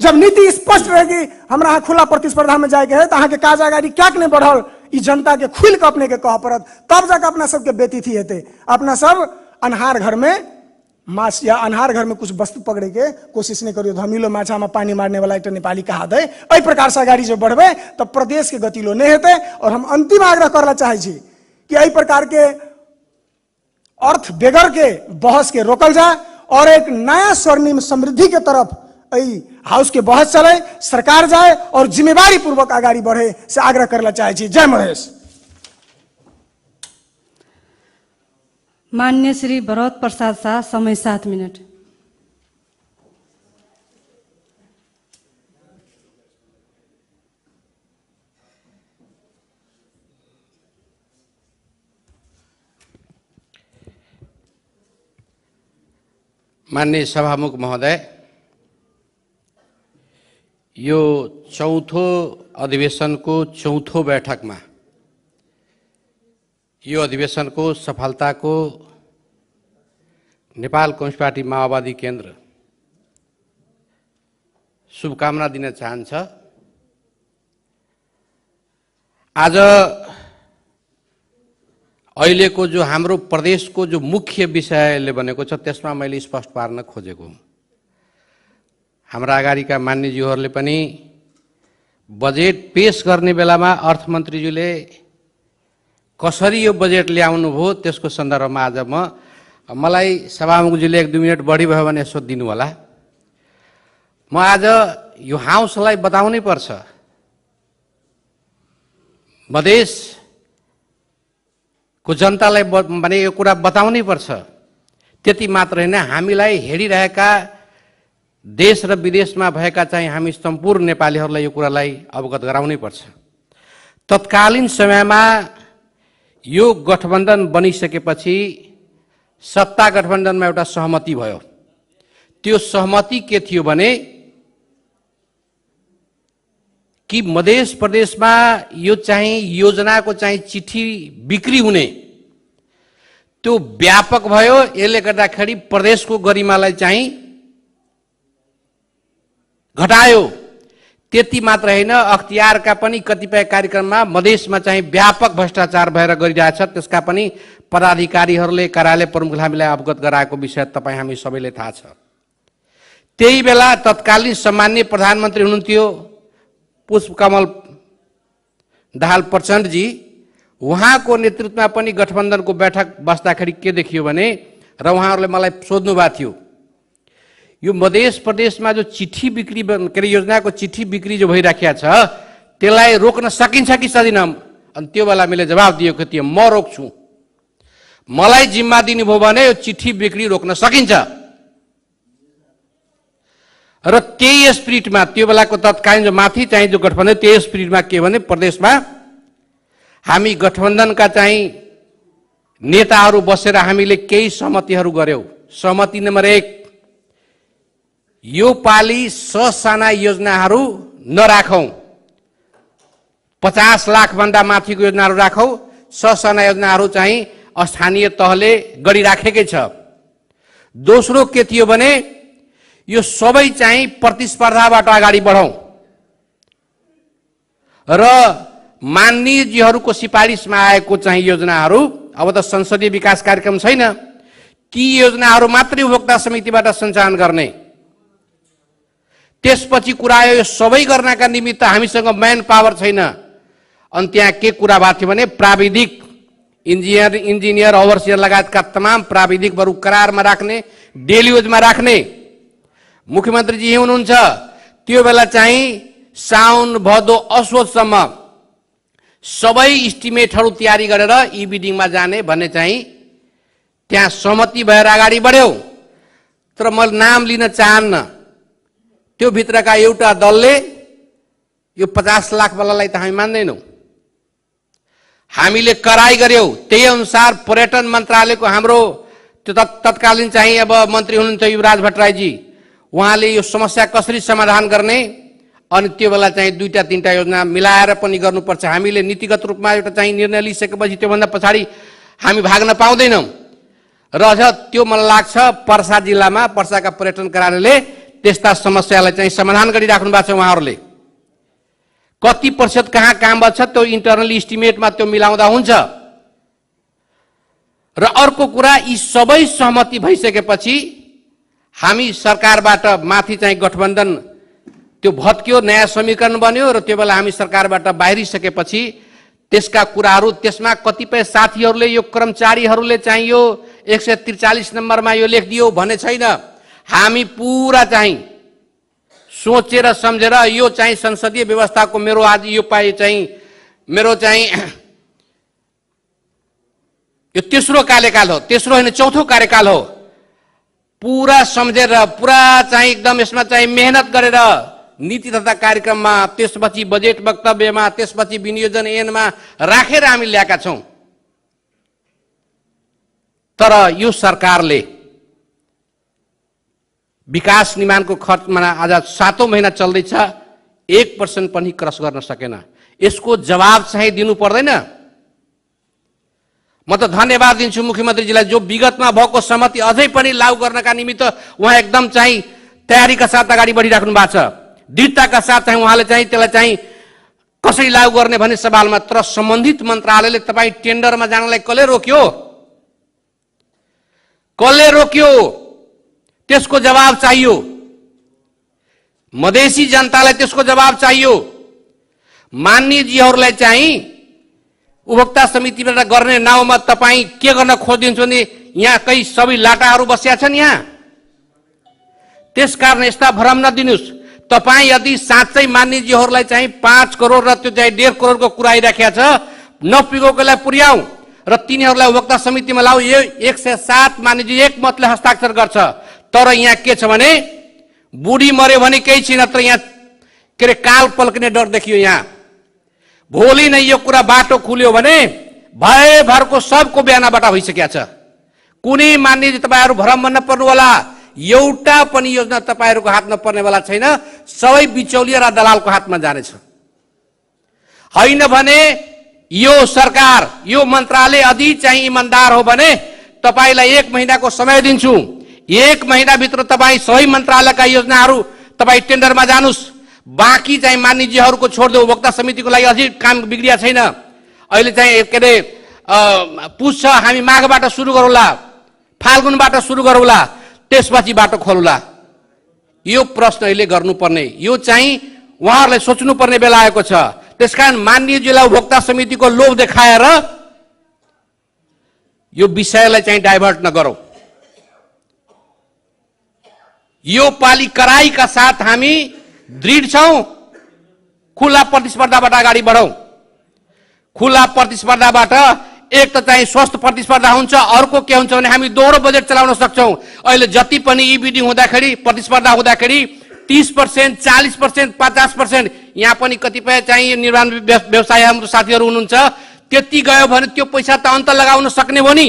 जब नीति स्पष्ट रहे कि हमरा अहाँ खुला प्रतिस्पर्धा में जायके है तऽ अहाँ के काज अगाडि किएक नहि बढ़ल, ई जनता के खुलि कऽ अपने के कहऽ पड़त, तब जाकऽ अपना सबके व्यतिथि हेतै। अपना सब अन्हार घर में माछ या अन्हार घर में कुछ वस्तु पकड़े के कोशिश नहीं करियो, धमिलो माछा में पानी मारने वाला एक नेपाली कहा है। एहि प्रकार से अगाडि जो बढ़बै तऽ प्रदेश के गतिलो नहीं हेतै। और हम अंतिम आग्रह करऽ चाहै छी कि एहि प्रकार के अर्थ बेगर के बहस के रोकल जाए और एक नया स्वर्णिम समृद्धि के तरफ एहि हाउस के बहस चले, सरकार जाए और जिम्मेवारी पूर्वक अगाडि बढ़े से आग्रह करऽ चाहै छी। जय महेश। मान्य श्री भरत प्रसाद शाह, समय 7 मिनट। माननीय सभामुख महोदय, यो चौथो अधिवेशनको चौथो बैठकमा यो अधिवेशनको सफलताको नेपाल कम्युनिस्ट पार्टी माओवादी केन्द्र शुभकामना दिन चाहन्छ। आज अहिलेको जो हाम्रो प्रदेशको जो मुख्य विषयले बनेको छ त्यसमा मैले स्पष्ट पार्न खोजेको हुँ। हाम्रा अगाडिका मान्यज्यूहरूले पनि बजेट पेश गर्ने बेलामा अर्थमन्त्रीज्यूले कसरी यो बजेट ल्याउनु भयो त्यसको सन्दर्भमा आज मलाई सभामुखज्यूले 1-2 मिनट बढी भयो भने यसो दिनु होला। म आज यो हाउसलाई बताउनै पर्छ, मधेसको जनतालाई भने यो कुरा बताउनै पर्छ। त्यति मात्र होइन, हामीलाई हेरिरहेका देश र विदेशमा भएका चाहिँ हामी सम्पूर्ण नेपालीहरूलाई यो कुरालाई अवगत गराउनै पर्छ। तत्कालीन समयमा यो गठबन्धन बनिसकेपछि सत्ता गठबन्धनमा एउटा सहमति भयो। त्यो सहमति के थियो भने कि मध्य प्रदेशमा यो चाहिँ योजनाको चाहिँ चिठी बिक्री हुने त्यो व्यापक भयो। यसले गर्दाखेरि प्रदेशको गरिमालाई चाहिँ घटायो। त्यति मात्र होइन, अख्तियारका पनि कतिपय कार्यक्रममा मधेसमा चाहिँ व्यापक भ्रष्टाचार भएर गरिरहेछ। त्यसका पनि पदाधिकारीहरूले कार्यालय प्रमुखले हामीलाई अवगत गराएको विषय तपाईँ हामी सबैले थाहा छ। त्यही बेला तत्कालीन सम्माननीय प्रधानमन्त्री हुनुहुन्थ्यो पुष्पकमल दाहाल प्रचण्डजी, उहाँको नेतृत्वमा पनि गठबन्धनको बैठक बस्दाखेरि के देखियो भने, र उहाँहरूले मलाई सोध्नु भएको थियो, यो मध्य प्रदेशमा जो चिठी बिक्री के अरे योजनाको चिठी बिक्री जो भइराखेको छ त्यसलाई रोक्न सकिन्छ कि सकिँदैन? अनि त्यो बेला मैले जवाब दिएको थिएँ, म रोक्छु, मलाई जिम्मा दिनुभयो भने यो चिठी बिक्री रोक्न सकिन्छ। र त्यही स्पिरिटमा त्यो बेलाको तत्कालीन जो माथि चाहिँ जो गठबन्धन, त्यही स्पिरिटमा के भने प्रदेशमा हामी गठबन्धनका चाहिँ नेताहरू बसेर हामीले केही सहमतिहरू गर्यौँ। सहमति नम्बर 1, यो पालि ससाना योजनाहरू नराखौँ, 50 लाखभन्दा माथिको योजनाहरू राखौँ। ससाना योजनाहरू चाहिँ स्थानीय तहले गरिराखेकै छ। दोस्रो के थियो भने यो सबै चाहिँ प्रतिस्पर्धाबाट अगाडि बढौँ र माननीयजीहरूको सिफारिसमा आएको चाहिँ योजनाहरू, अब त संसदीय विकास कार्यक्रम छैन, ती योजनाहरू मात्रै उपभोक्ता समितिबाट सञ्चालन गर्ने। त्यसपछि कुरा आयो यो सबै गर्नका निमित्त हामीसँग म्यान पावर छैन। अनि त्यहाँ के कुरा भएको थियो भने प्राविधिक इन्जिनियर ओभरसियर लगायतका तमाम प्राविधिक बरु करारमा राख्ने, डेली वेजमा राख्ने। मुख्यमन्त्रीजी यहीँ हुनुहुन्छ, त्यो बेला चाहिँ साउन भदौ असोजसम्म सबै इस्टिमेटहरू तयारी गरेर ई बिडिङमा जाने भन्ने चाहिँ त्यहाँ सहमति भएर अगाडि बढ्यौँ। तर म नाम लिन चाहन्न, त्यो भित्रका एउटा दलले यो 50 लाखवालालाई त हामी मान्दैनौँ, हामीले कराई गर्यौँ। त्यही अनुसार पर्यटन मन्त्रालयको हाम्रो त्यो तत्कालीन चाहिँ अब मन्त्री हुनुहुन्थ्यो युवराज भट्टराईजी, उहाँले यो समस्या कसरी समाधान गर्ने, अनि त्यो बेला चाहिँ 2 3 योजना मिलाएर पनि गर्नुपर्छ। हामीले नीतिगत रूपमा एउटा चाहिँ निर्णय लिइसकेपछि त्योभन्दा पछाडि हामी भाग्न पाउँदैनौँ। र अझ त्यो मलाई लाग्छ पर्सा जिल्लामा पर्साका पर्यटन कार्यालयले त्यस्ता समस्यालाई चाहिँ समाधान गरिराख्नु भएको छ। उहाँहरूले कति प्रतिशत कहाँ काम भएको छ त्यो इन्टरनल इस्टिमेटमा त्यो मिलाउँदा हुन्छ। र अर्को कुरा, यी सबै सहमति भइसकेपछि हामी सरकारबाट माथि चाहिँ गठबन्धन त्यो भत्कियो, नयाँ समीकरण बन्यो र त्यो बेला हामी सरकारबाट बाहिरिसकेपछि त्यसका कुराहरू, त्यसमा कतिपय साथीहरूले यो कर्मचारीहरूले चाहिँ यो 143 नम्बरमा यो लेखिदियो भन्ने छैन। हामी पुरा चाहिँ सोचेर सम्झेर यो चाहिँ संसदीय व्यवस्थाको मेरो आज यो पाए चाहिँ मेरो चाहिँ यो तेस्रो कार्यकाल हो, तेस्रो होइन चौथो कार्यकाल हो। पुरा सम्झेर पुरा चाहिँ एकदम यसमा चाहिँ मेहनत गरेर नीति तथा कार्यक्रममा, त्यसपछि बजेट वक्तव्यमा, त्यसपछि विनियोजन ऐनमा राखेर हामी ल्याएका छौँ। तर यो सरकारले विकास निर्माणको खर्चमा आज 7औं महिना चल्दैछ, 1% पनि क्रस गर्न सकेन। यसको जवाब चाहिँ दिनु पर्दैन। म त धन्यवाद दिन्छु मुख्यमन्त्रीजीलाई, जो विगतमा भएको सहमति अझै पनि लागू गर्नका निमित्त उहाँ एकदम चाहिँ तयारीका साथ अगाडि बढिराख्नु भएको छ। दृढताका साथ चाहिँ उहाँले चाहिँ त्यसलाई चाहिँ कसरी लागू गर्ने भन्ने सवालमा, तर सम्बन्धित मन्त्रालयले तपाईँ टेन्डरमा जानलाई कसले रोक्यो, कसले रोक्यो, त्यसको जवाब चाहियो। मधेसी जनतालाई त्यसको जवाब चाहियो। मान्यजीहरूलाई चाहिँ उपभोक्ता समितिबाट गर्ने नाउँमा तपाईँ के गर्न खोजिदिन्छ भने यहाँ कहीँ सबै लाटाहरू बसिया छन् यहाँ। त्यसकारण यस्ता भ्रम नदिनुहोस्। तपाईँ यदि साँच्चै मान्यजीहरूलाई चाहिँ 5 करोड र त्यो चाहिँ 1.5 करोडको कुरा आइराखेको छ, नपुगेकोलाई पुर्याउँ र तिनीहरूलाई उपभोक्ता समितिमा लाऊ। यो 107 मान्यजी एक मतले हस्ताक्षर गर्छ। तर यहाँ के छ भने बुढी मर्यो भने केही छैन, तर यहाँ के अरे काल पल्किने डर देखियो। यहाँ भोलि नै यो कुरा बाटो खुल्यो भने भयभरको सबको बिहानबाट भइसकेको छ। कुनै मान्य तपाईँहरू भ्रममा नपर्नु होला, एउटा पनि योजना तपाईँहरूको हातमा पर्नेवाला छैन, सबै बिचौलिया र दलालको हातमा जानेछ। होइन भने यो सरकार, यो मन्त्रालय यदि चाहिँ इमान्दार हो भने तपाईलाई 1 महिनाको समय दिन्छु। 1 महिनाभित्र तपाईँ सबै मन्त्रालयका योजनाहरू तपाईँ टेन्डरमा जानुस्। बाँकी चाहिँ मान्यजीहरूको छोडिदेऊ, उपभोक्ता समितिको लागि अझै काम बिग्रिया छैन। अहिले चाहिँ के अरे पुस छ, हामी माघबाट सुरु गरौँला, फाल्गुनबाट सुरु गरौँला, त्यसपछि बाटो खोलौँला। यो प्रश्न अहिले गर्नुपर्ने, यो चाहिँ उहाँहरूलाई सोच्नुपर्ने बेला आएको छ। त्यसकारण मान्यजीलाई उपभोक्ता समितिको लोभ देखाएर यो विषयलाई चाहिँ डाइभर्ट नगरौँ। यो पालि कराईका साथ हामी दृढ छौँ, खुला प्रतिस्पर्धाबाट अगाडि बढौँ। खुला प्रतिस्पर्धाबाट एक त चाहिँ स्वस्थ प्रतिस्पर्धा हुन्छ, अर्को के हुन्छ भने हामी दोहोरो बजेट चलाउन सक्छौँ। अहिले जति पनि ई बिडिङ हुँदाखेरि, प्रतिस्पर्धा हुँदाखेरि 30%, 40%, 50%, यहाँ पनि कतिपय चाहिँ निर्माण व्यवसाय हाम्रो साथीहरू हुनुहुन्छ, त्यति गयो भने त्यो पैसा त अन्त लगाउन सक्ने हो नि।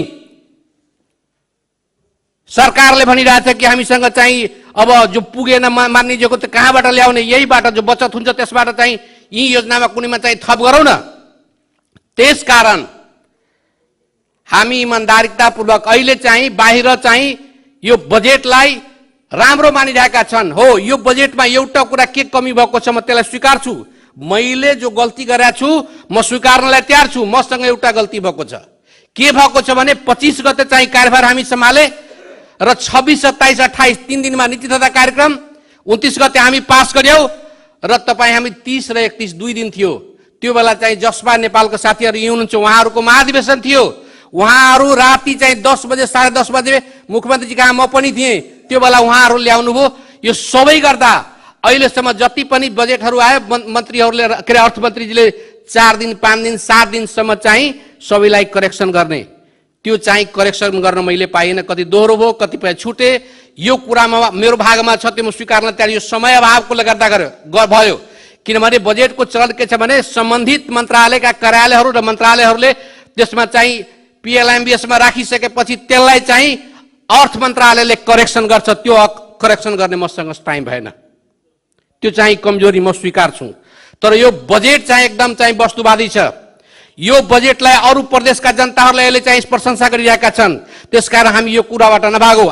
सरकारले भनिरहेछ कि हामीसँग चाहिँ अब जो पुगेन मान्यजीको त कहाँबाट ल्याउने, यहीबाट जो बचत हुन्छ त्यसबाट चाहिँ यी योजनामा कुनैमा चाहिँ थप गरौँ न। त्यसकारण हामी इमान्दारितापूर्वक अहिले चाहिँ बाहिर चाहिँ यो बजेटलाई राम्रो मानिरहेका छन्। हो, यो बजेटमा एउटा कुरा के कमी भएको छ म त्यसलाई स्वीकार्छु, मैले जो गल्ती गरेको छु म स्वीकार्नलाई तयार छु। मसँग एउटा गल्ती भएको छ, के भएको छ भने 25 गते चाहिँ कार्यभार हामी सम्हाले र 26, 27, 28 3 दिनमा नीति तथा कार्यक्रम, 29 गते हामी पास गर्यौँ र तपाईँ हामी 30 र 31 2 दिन थियो। त्यो बेला चाहिँ जसपा नेपालको साथीहरू यहीँ हुनुहुन्छ, उहाँहरूको महाधिवेशन थियो। उहाँहरू राति चाहिँ 10 बजे, 10:30 बजे मुख्यमन्त्रीजी कहाँ म पनि थिएँ, त्यो बेला उहाँहरू ल्याउनु भयो। यो सबै गर्दा अहिलेसम्म जति पनि बजेटहरू आयो, मन्त्रीहरूले के अरे अर्थमन्त्रीजीले 4 दिन, 5 दिन, 7 दिनसम्म चाहिँ सबैलाई करेक्सन गर्ने, त्यो चाहिँ करेक्सन गर्न मैले पाइनँ। कति दोहोरो भयो, कतिपय छुटे। यो कुरामा मेरो भागमा छ, त्यो म स्वीकार्न तयार। यो समय अभावकोले गर्दा भयो, किनभने बजेटको चलन के छ भने सम्बन्धित मन्त्रालयका कार्यालयहरू र मन्त्रालयहरूले त्यसमा चाहिँ पिएलएमबिएसमा राखिसकेपछि त्यसलाई चाहिँ अर्थ मन्त्रालयले करेक्सन गर्छ। त्यो करेक्सन गर्ने मसँग टाइम भएन, त्यो चाहिँ कमजोरी म स्वीकार्छु। तर यो बजेट चाहिँ एकदम चाहिँ वस्तुवादी छ। यो बजेटलाई अरू प्रदेशका जनताहरूले अहिले चाहिँ प्रशंसा गरिरहेका छन्। त्यसकारण हामी यो कुराबाट नभागौँ।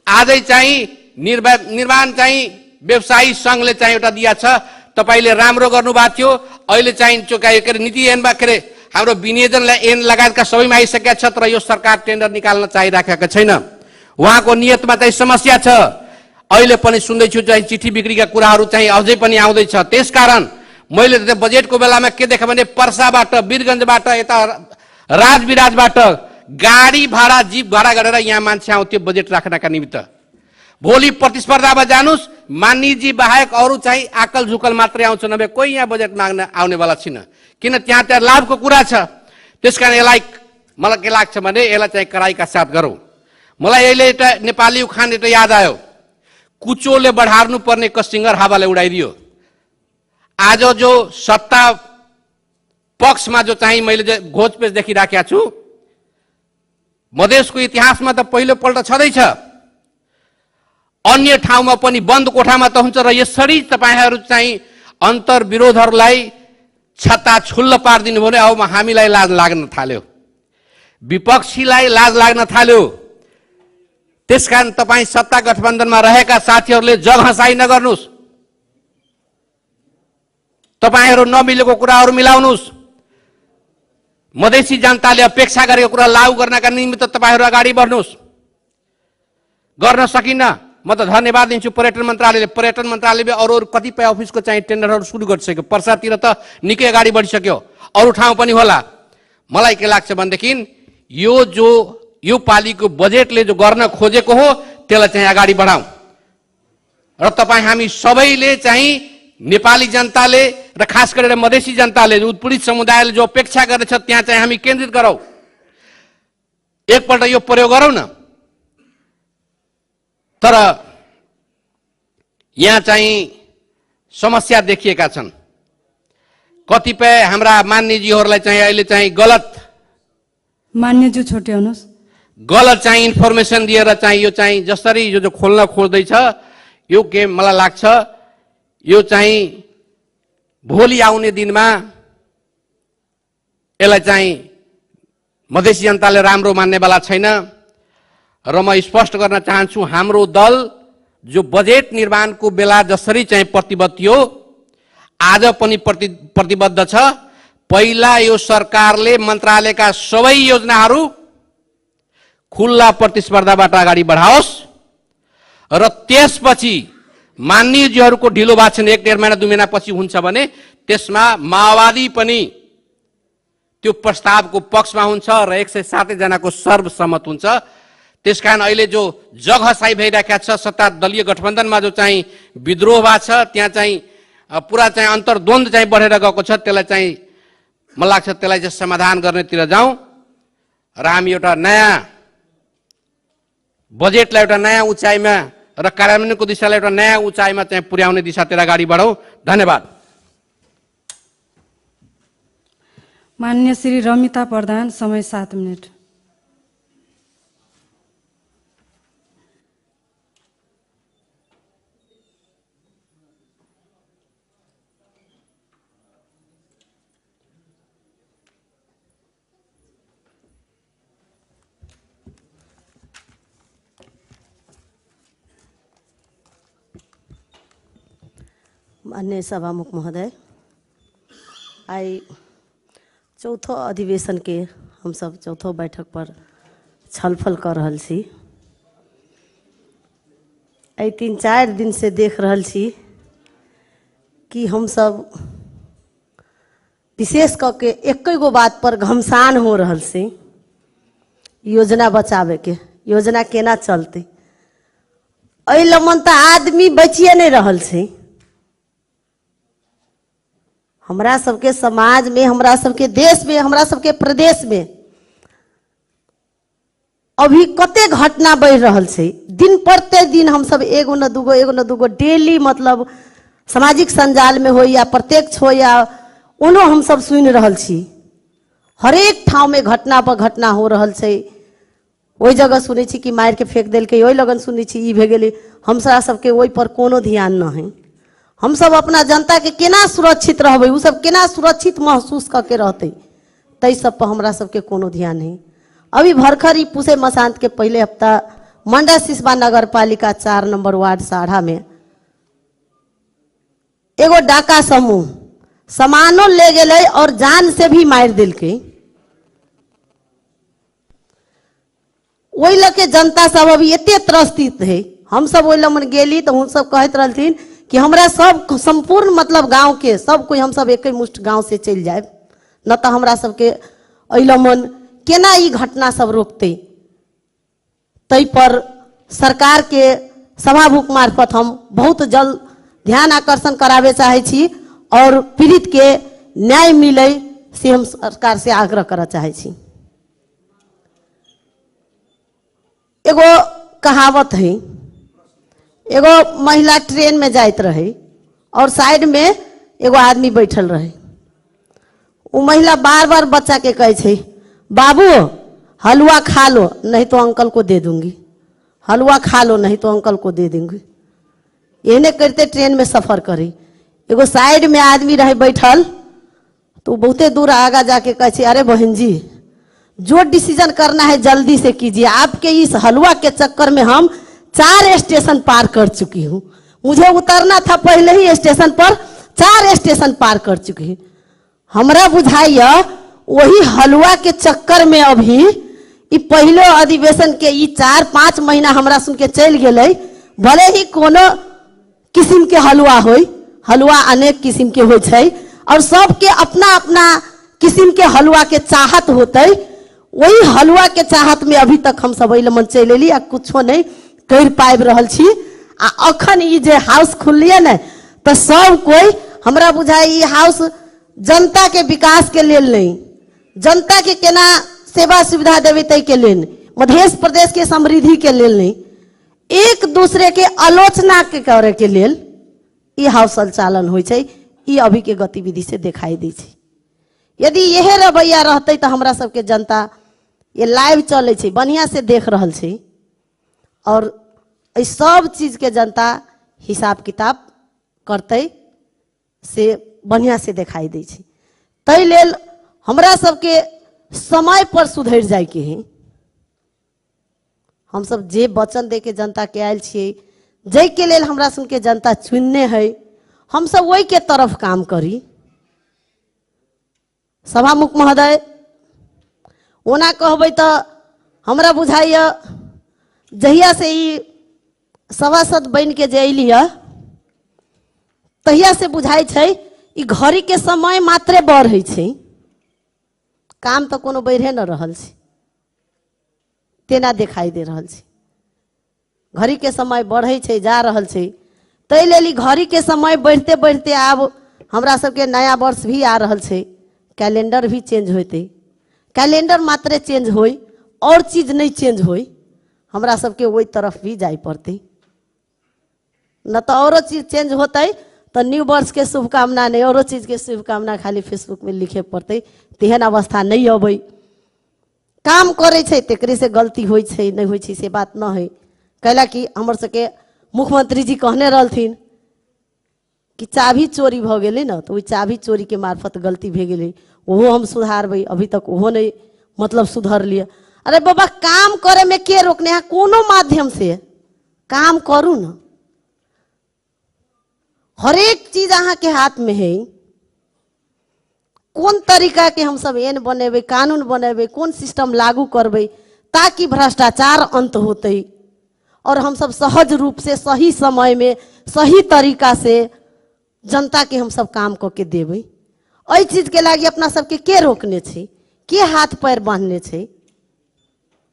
आजै चाहिँ निर्माण चाहिँ व्यवसायी सङ्घले चाहिँ एउटा दिया छ, तपाईँले राम्रो गर्नुभएको थियो। अहिले चाहिँ के अरे नीति ऐनमा के अरे हाम्रो विनियोजनलाई ऐन लगायतका सबैमा आइसकेका छ, तर यो सरकार टेन्डर निकाल्न चाहिराखेको छैन। उहाँको नियतमा चाहिँ समस्या छ। अहिले पनि सुन्दैछु चाहिँ चिठी बिक्रीका कुराहरू चाहिँ अझै पनि आउँदैछ। त्यसकारण मैले त्यो बजेटको बेलामा के देखेँ भने पर्साबाट, वीरगञ्जबाट, यता राजविराजबाट गाडी भाडा, जीप भाडा गरेर यहाँ मान्छे आउँथ्यो बजेट राख्नका निमित्त। भोलि प्रतिस्पर्धामा जानुस्, मान्यजी बाहेक अरू चाहिँ आकल झुकल मात्रै आउँछ, नभए कोही यहाँ बजेट माग्न आउनेवाला छैन। किन त्यहाँ त्यहाँ लाभको कुरा छ। त्यसकारण यसलाई मलाई के लाग्छ भने यसलाई चाहिँ कराईका साथ गरौँ। मलाई अहिले एउटा नेपाली उखान एउटा याद आयो, कुचोले बढार्नु पर्ने कसिङ्गर हावाले उडाइदियो। आज जो सत्ता पक्षमा जो चाहिँ मैले जो घोचपेच देखिराखेको छु, मधेसको इतिहासमा त पहिलोपल्ट छँदैछ, अन्य ठाउँमा पनि बन्द कोठामा त हुन्छ। र यसरी तपाईँहरू चाहिँ अन्तर्विरोधहरूलाई छत्ता छुल्ल पारिदिनु भने अब हामीलाई लाज लाग्न थाल्यो, विपक्षीलाई लाज लाग्न थाल्यो। त्यसकारण तपाईँ सत्ता गठबन्धनमा रहेका साथीहरूले जग हँसाइ नगर्नुहोस्, तपाईँहरू नमिलेको कुराहरू मिलाउनुहोस्। मधेसी जनताले अपेक्षा गरेको कुरा लागू गर्नका निमित्त तपाईँहरू अगाडि बढ्नुहोस्। गर्न सकिन्न, म त धन्यवाद दिन्छु पर्यटन मन्त्रालयले। पर्यटन मन्त्रालयले अरू अरू कतिपय अफिसको चाहिँ टेन्डरहरू सुरु गरिसक्यो, पर्सातिर त निकै अगाडि बढिसक्यो, अरू ठाउँ पनि होला। मलाई के लाग्छ भनेदेखि यो जो यो पालिको बजेटले जो गर्न खोजेको हो त्यसलाई चाहिँ अगाडि बढाउँ र तपाईँ हामी सबैले चाहिँ नेपाली जनताले र खास गरेर मधेसी जनताले, उत्पीडित समुदायले जो अपेक्षा गर्दछ त्यहाँ चाहिँ हामी केन्द्रित गरौँ। एकपल्ट यो प्रयोग गरौँ न। तर यहाँ चाहिँ समस्या देखिएका छन्। कतिपय हाम्रा मान्यजीहरूलाई चाहिँ अहिले चाहिँ गलत मान्यज्यू छुट्याउनुहोस्। गलत चाहिँ इन्फर्मेसन दिएर चाहिँ यो चाहिँ जसरी यो जो खोल्न खोज्दैछ यो गेम, मलाई लाग्छ यो चाहिँ भोलि आउने दिनमा यसलाई चाहिँ मधेसी जनताले राम्रो मान्नेवाला छैन। र म स्पष्ट गर्न चाहन्छु, हाम्रो दल जो बजेट निर्माणको बेला जसरी चाहिँ प्रतिबद्ध थियो आज पनि प्रतिबद्ध छ। पहिला यो सरकारले मन्त्रालयका सबै योजनाहरू खुल्ला प्रतिस्पर्धाबाट अगाडि बढाओस् र त्यसपछि मान्यज्यूहरूको ढिलो भएको छैन, 1-1.5 महिना 2 महिनापछि हुन्छ भने त्यसमा माओवादी पनि त्यो प्रस्तावको पक्षमा हुन्छ र 107 जनाको सर्वसम्मत हुन्छ। त्यसकारण अहिले जो जगहसाई भइरहेको छ, सत्ता दलीय गठबन्धनमा जो चाहिँ विद्रोह भएको छ, त्यहाँ चाहिँ पुरा चाहिँ अन्तर्द्वन्द्व चाहिँ बढेर गएको छ, त्यसलाई चाहिँ मलाई लाग्छ त्यसलाई चाहिँ समाधान गर्नेतिर जाउँ र हामी एउटा नयाँ बजेटलाई एउटा नयाँ उचाइमा र कार्यान्वयनको दिशालाई एउटा नयाँ उचाइमा चाहिँ पुर्याउने दिशातिर अगाडि बढौँ। धन्यवाद। मान्य श्री रमिता प्रधान, समय 7 मिनट। मान्य सभामुख महोदय, आई चौथो अधिवेशन के हम सब चौथो बैठक पर छलफल कर रहल छी। एहि 3-4 दिन से देख रहल छी कि हम सब विशेष क के एक गो बात पर घमसान हो रहल छी, योजना बचावे के, योजना केना चलते। एहि लमन तऽ आदमी बचिए नहीं रहल छै। हमरा सबके समाज में, हमरा सबके देश में, हमरा सबके प्रदेश में अभी कते घटना बढ़ रहल छै। दिन प्रतिदिन हम सब एगो न दूगो, एगो न दूगो डेली, मतलब सामाजिक संजाल में हो या प्रत्यक्ष हो या ओनो हम सब सुनि रहल छी। हरेक ठाव में घटना पर घटना हो रहल छै। ओहि जगह सुनै छी कि मारि के फेंक देलकै, ओहि लगन सुनै छी ई भए गेलै। हमरा सबके ओहि पर कोनो ध्यान न है। हम सब अपना जनता के केना सुरक्षित रहबै, उ सब केना सुरक्षित महसूस करके रहतै, तै सब पर हमरा सबके कोनो ध्यान है। अभी भरखर ई पुसे मसांत के पहले हफ्ता मंडा सिसवा नगर पालिका 4 नंबर वार्ड साढ़ा में एगो डाका समूह सामानो ले गेलै और जान से भी मारि देलकै। ओहि लऽ के जनता सब अभी एते त्रस्तित है। हम सब ओहि लमन गेली तऽ हम सब कहैत रहलथिन कि हमरा सब संपूर्ण मतलब गांव के सब कोई हम सब एक मुष्ट गांव से चलि जायब, न तऽ हमरा सबके एहि लमन केना ई घटना सब रोकतै। तै पर सरकार के सभामुख मार्फत हम बहुत जल्द ध्यान आकर्षण करावे चाहै छी और पीड़ित के न्याय मिले से हम सरकार से आग्रह करऽ चाहै छी। एगो कहावत है, एगो महिला ट्रेन में जाइत रहे और साइड में एगो आदमी बैठल रहे। वो महिला बार बार बच्चा के कहै छै, बाबू हलवा खा लो नहीं तो अंकल को दे दूंगी, हलवा खा लो नहीं तो अंकल को दे दूंगी। एहने करते ट्रेन में सफर करी। एगो साइड में आदमी रहे बैठल तो बहुते दूर आगा जाके कहै छै, अरे बहन जी जो डिसीजन करना है जल्दी से कीजिए, आपके इस हलवा के चक्कर में हम 4 स्टेशन पार कर चुकी हूँ, मुझे उतरना था पहले ही स्टेशन पर, 4 स्टेशन पार कर चुकी हूँ। हमरा बुझाइया वही हलवा के चक्कर में अभी ई पहलो अधिवेशन के ई 4-5 महीना हमरा सुन के चलि गेलै। भले ही कोनो किस्म के हलवा होय, हलवा अनेक किस्म के होइ छै और सबके अपना अपना किस्म के हलवा के चाहत होतै, वही हलवा के चाहत में अभी तक हम सब एहि लमन चलि एली आ कुछो नहीं कर पाबि रहल छी। आ अखन ई जे हाउस खुललियै ने तऽ सब कोई हमरा बुझाइ ई हाउस जनता के विकास के लेल नहीं, जनता के केना सेवा सुविधा देबै ताहि के लेल, मध्य प्रदेश के समृद्धि के लेल नहीं, एक दूसरे के आलोचना के करे के लेल ई हाउस संचालन होइ छै। ई अभी के गतिविधि से देखाई दै छै। यदि यहे रवैया रहतै तऽ हमरा सबके जनता ये लाइव चलै छै, बढ़िआँ से देख रहल छै और एहि सब चीजके जनता हिसाब किताब करतै से बढ़िआँ से देखाइ दै छै। ताहि लेल हमरा सबके समय पर सुधरि जाइके है। हमसब जे वचन दे के जनता के आयल छियै, जाहिके लेल हमरा सबके जनता चुनने है, हमसब ओहिके तरफ काम करी। सभामुख महोदय, ओना कहबै तऽ हमरा बुझाइए जहिया से ई सभासद बनि के जे अयली है तहिया से बुझाइ छै ई घड़ी के समय मात्रे बढ़ै छै, काम तऽ कोनो बढ़े न रहल छै, तेना देखाइ दे रहल छै। घड़ी के समय बढ़ै छै, जा रहल छै। ताहि लेल ई घड़ी के समय बढ़िते बढ़िते आब हमरा सबके नया वर्ष भी आ रहल छै, कैलेंडर भी चेंज होतै। कैलेंडर मात्रे चेंज होय और चीज नहि चेंज होय, हमरा सबके ओहि तरफ भी जाय पड़तै। न तऽ औरो चीज चेंज होतै तऽ न्यू वर्ष के शुभकामना नहि, औरो चीज के शुभकामना खाली फेसबुक में लिखे पड़तै। तेहन अवस्था नहि अबै। काम करै छै तेकरे से गलती होइ छै, नहि होइ छै से बात न है। कैला कि हमर सबके मुख्यमंत्री जी कहने रहलथिन कि चाभी चोरी भऽ गेलै ने, तऽ ओहि चाभी चोरीके मार्फत गलती भए गेलै, ओहो हम सुधारबै। अभी तक ओहो नहि मतलब सुधरलियै। अरे बाबा, काम करैमे के रोकने है? कोनो माध्यम से काम करू ने, हरेक चीज अहाँके हाथमे है। कोन तरीकाके हमसब एन बनेबै, कानून बनेबै, कोन सिस्टम लागू करबै ताकि भ्रष्टाचार अंत होतै और हमसब सहज रूप से सही समय में सही तरीका से जनता के हमसब काम कऽ के देबै। एहि चीजके लागि अपना सबके के रोकने छै, के हाथ पैर बान्हने छै?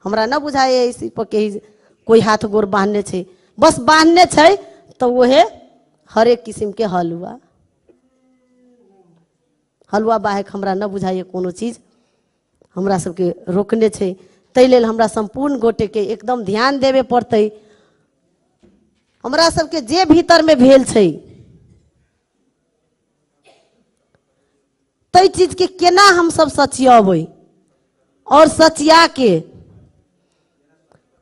हमरा न बुझाइए एहि पर के कोई हाथ गोर बान्हने छै। बस बान्हने छै तऽ उहे हरेक किसिमके हलुआ हलुआ बाहेक हमरा न बुझाइए कोनो चीज हमरा सबके रोकने छै। ताहि लेल हमरा सम्पूर्ण गोटेके एकदम ध्यान देबे पड़तै। हमरा सबके जे भीतरमे भेल छै ताहि चीजके केना हमसब सचियबै और सचियाके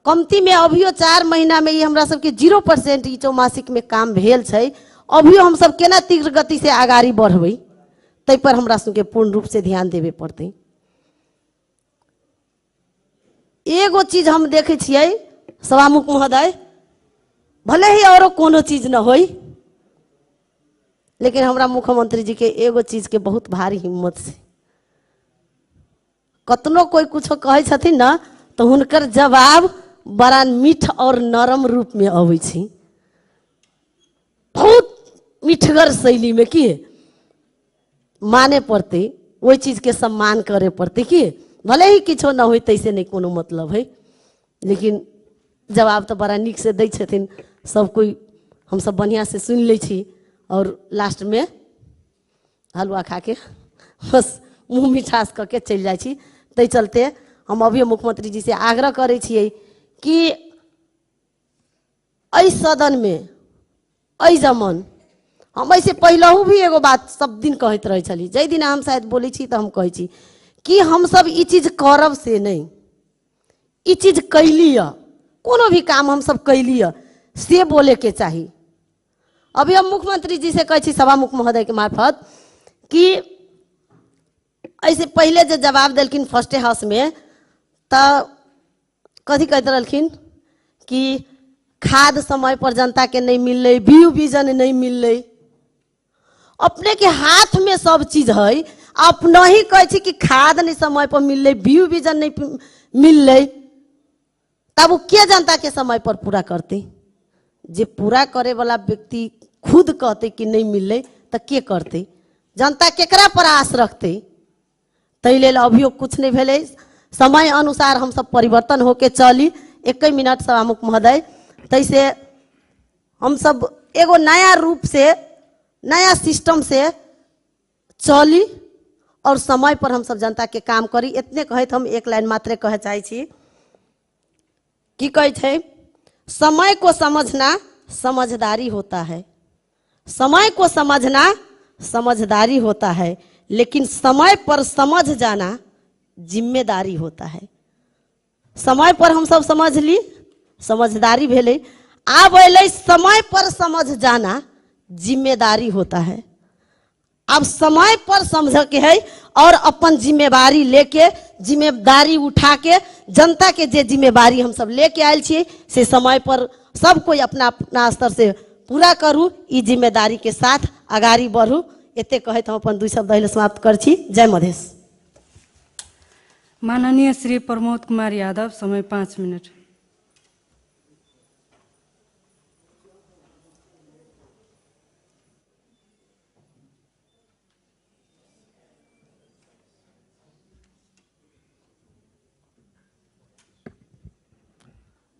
कमतीमे अभियो 4 महीनामे ई हमरा सबके 0% ई चौमासिकमे काम भेल छै, अभियो हमसब केना तीव्र गतिसँ अगाड़ी बढ़बै ताहि पर हमरा सबके पूर्ण रूपसँ ध्यान देबे पड़तै। एगो चीज हम देखै छियै सभामुख महोदय, भले ही औरो कोनो चीज न होई, लेकिन हमरा मुख्यमंत्री जी के एगो चीज के बहुत भारी हिम्मत छै। कतनो कोई कुछो कहै छथिन न तऽ हुनकर जवाब बड़ा मीठ और नरम रूप में अबै छै, बहुत मीठगर शैली में। की माने पड़तै, ओहि चीजके सम्मान करे पड़तै। की भले ही किछो न होय तैसे नहि कोनो मतलब है, लेकिन जवाब तऽ बड़ा नीकसँ दै छथिन सब कोइ, हमसब बढ़िआँसँ सुनि लै छी और लास्टमे हलुआ खाके बस मुँह मिठास कऽ के चलि जाइ छी। ताहि चलते हम अभियो मुख्यमंत्री जी से आग्रह करै छियै कि एहि सदनमे एहि जमन हम एहिसँ पहिलहु भी एगो बात सब दिन कहैत रहै छली, जाहि दिन हम शायद बोलै छी तऽ हम कहै छी कि हमसब ई चीज करब से नहि, ई चीज कैली यऽ, कोनो भी काम हमसब कैली यऽ से बोलेके चाही। अभी हम मुख्यमंत्री जी से कहै छी सभामुख महोदयके मार्फत कि एहिसँ पहिले जे जवाब देलखिन फर्स्टे हाउसमे तऽ कथी कहैत रहलखिन कि खाद समय पर जनता के नहीं मिललै, बीज बीजन नहीं मिललै। अपने के हाथ में सब चीज है, अपना ही कहै छी कि खाद नहीं समय पर मिललै, बीज बीजन नहीं मिललै, तब ओ के जनता के समय पर पूरा करतै? जे पूरा करे वाला व्यक्ति खुद कहतै कि नहीं मिललै तऽ के करतै? जनता केकरा पर आस रखतै? ताहि लेल अभियो किछु नहि भेलै। समय अनुसार हमसब परिवर्तन होके चली। 1 मिनट सभामुख महोदय, ताहिसँ हमसब एगो नया रूप से नया सिस्टम से चली और समय पर हमसब जनता के काम करी। इतने कहैत हम एक लाइन मात्रे कहे चाहै छी की कहै छै, समय को समझना समझदारी होता है, समय को समझना समझदारी होता है, लेकिन समय पर समझ जाना जिम्मेदारी होता है। समय पर हमसब समझली, समझदारी भेलै। आब अयलै समय पर समझ जाना जिम्मेदारी होता है। आब समय पर समझके है और अपन जिम्मेवारी लेके, जिम्मेदारी उठा के जनता के जे जिम्मेवारी हमसब लेके आयल छियै से समय पर सब कोइ अपना अपना स्तर से पूरा करू, ई जिम्मेदारी के साथ अगाड़ी बढ़ू। एते कहैत हम अपन 2 शब्द एहिले समाप्त करै छी। जय मधेश। माननीय श्री प्रमोद कुमार यादव, समय 5 मिनट।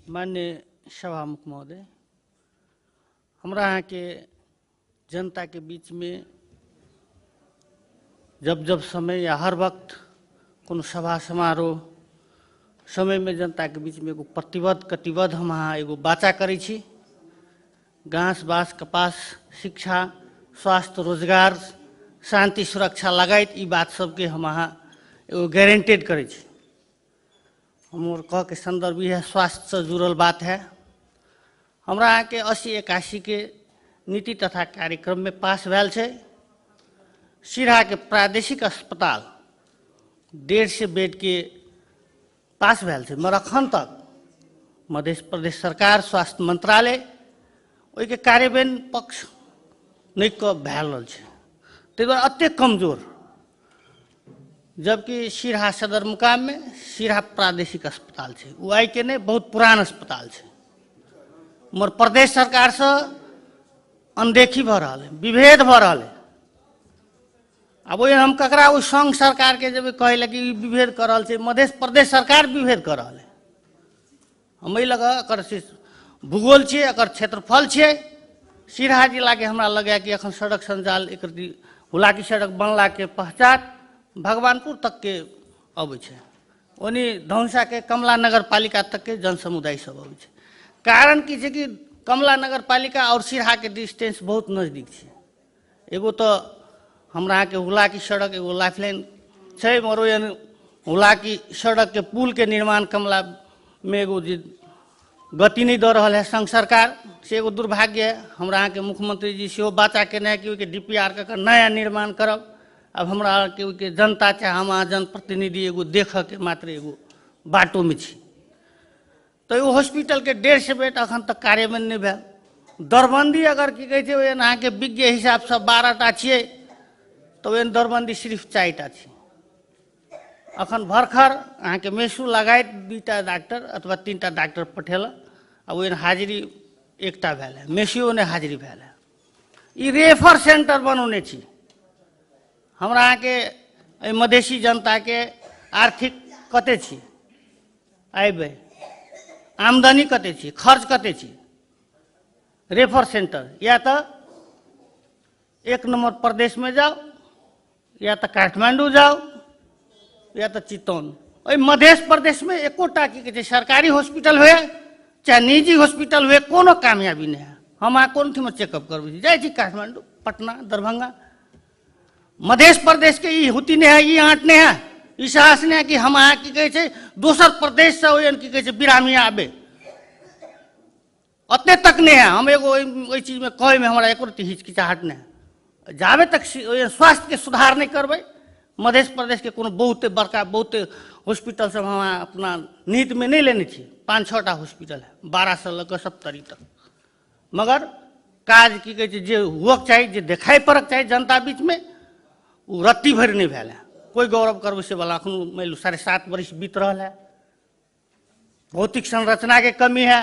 माननीय सभामुख महोदय, हमरा अहाँके जनता के बीच में जब जब समय या हर वक्त कोनो सभा समारोह समय में जनता के बीच में एगो प्रतिबद्ध कटिबद्ध हम अहाँ एगो वाचा करै छी। घास बाँस कपास शिक्षा स्वास्थ्य रोजगार शांति सुरक्षा लगायत ई बात सबके हम अहाँ एगो गारंटेड करै छी। हमर कह के संदर्भ इएह स्वास्थ्य से जुड़ल बात है। हमरा अहाँके 80-81 के नीति तथा कार्यक्रम में पास भेल छै। सिरहा के प्रादेशिक अस्पताल 150 बेड के पास भेल छै, मगर अखन तक मध्य प्रदेश सरकार स्वास्थ्य मंत्रालय ओहिके कार्यान्वयन पक्ष नहि कऽ भए रहल छै, ताहि दुआरे एतेक कमजोर। जबकि सिरहा सदर मुकाममे सिरहा प्रादेशिक अस्पताल छै, ओ आइके नहि बहुत पुरान अस्पताल छै, मगर प्रदेश सरकारसँ अनदेखी भऽ रहल है, विभेद भऽ रहल है। आब ओहि हम ककरा ओहि संघ सरकारके जेबै कहै लए कि ई विभेद कऽ रहल छै, मध्य प्रदेश सरकार विभेद कऽ रहल है। हम एहि लऽ कऽ एकर से भूगोल छियै, एकर क्षेत्रफल छियै। सिरहा जिलाके हमरा लगैए कि एखन सड़क सञ्जाल एकर हुलाकी सड़क बनलाके पश्चात भगवानपुर तकके अबै छै, ओनी धनुषाके कमला नगरपालिका तकके जन समुदाय सब अबै छै। कारण की छै कि कमला नगरपालिका आओर सिरहाके डिस्टेंस बहुत नजदीक छै। एगो तऽ हमरा अहाँके हुलाकी सड़क एगो लाइफ लाइन छै, मगर ओहि हुलाकी सड़कके पुलके निर्माण कमलामे एगो जे गति नहि दऽ रहल है संघ सरकार, से एगो दुर्भाग्य है। हमरा अहाँके मुख्यमंत्री जी सेहो वाचा केने है कि ओहिके डी पी आर कऽ नया निर्माण करब। आब हमरा अहाँके ओहिके जनता चाहे हम अहाँ जनप्रतिनिधि एगो देखऽके मात्र एगो बाटोमे छी। तऽ ओ हॉस्पिटलके 150 बेड अखन तक कार्यान्वयन नहि भेल। दरबन्दी अगर की कहै छै ओहन अहाँके विज्ञ हिसाबसँ 12टा छियै तऽ ओहन दरबन्दी सिर्फ 4टा छै। अखन भरखर अहाँके मेसू लगाइत 2टा डॉक्टर अथवा 3टा डॉक्टर पठेलक, आ ओहन हाजिरी 1टा भेल है, मेसियो नहि हाजिरी भेल है। ई रेफर सेंटर बनौने छी। हमरा अहाँके एहि मधेशी जनताके आर्थिक कते छी, अयबै आमदनी कते छी, खर्च कते छी, रेफर सेंटर या तऽ 1 नंबर प्रदेशमे जाउ, या तऽ काठमांडू जाउ, या तऽ चितौन। एहि मधेश प्रदेशमे एकोटा की कहै छै सरकारी हॉस्पिटल हुए चाहे निजी हॉस्पिटल हुए कोनो कामयाबी नहि है। हम अहाँ कोन ठिमा चेकअप करबै छी, जाइ छी काठमांडू, पटना, दरभंगा। मधेश प्रदेशके ई हुती नहि है, ई आँट नहि है, ई साहस नहि है कि हम अहाँ की कहै छै दोसर प्रदेशसँ ओहन की कहै छै बिरामी आबे, ओते तक नहि है। हम एगो ओहि चीजमे कहैमे हमरा एको रत्ती हिचकिचाहट नहि है। जाबे तक स्वास्थ्यके सुधार नहि करबै मधेश प्रदेशके कोनो बहुते बड़का बहुते हॉस्पिटल सब हम अपना नीतिमे नहि लेने छी। 5-6टा हॉस्पिटल है 12 लऽ कऽ 70 तक, मगर काज की कहै छै जे हुअक चाही, जे देखाइ पड़क चाही जनता बीचमे, ओ रत्ती भरि नहि भेल है। कोइ गौरव करबै से वाला एखनो मानि लू 7.5 बरिस बीत रहल है। भौतिक संरचनाके कमी है।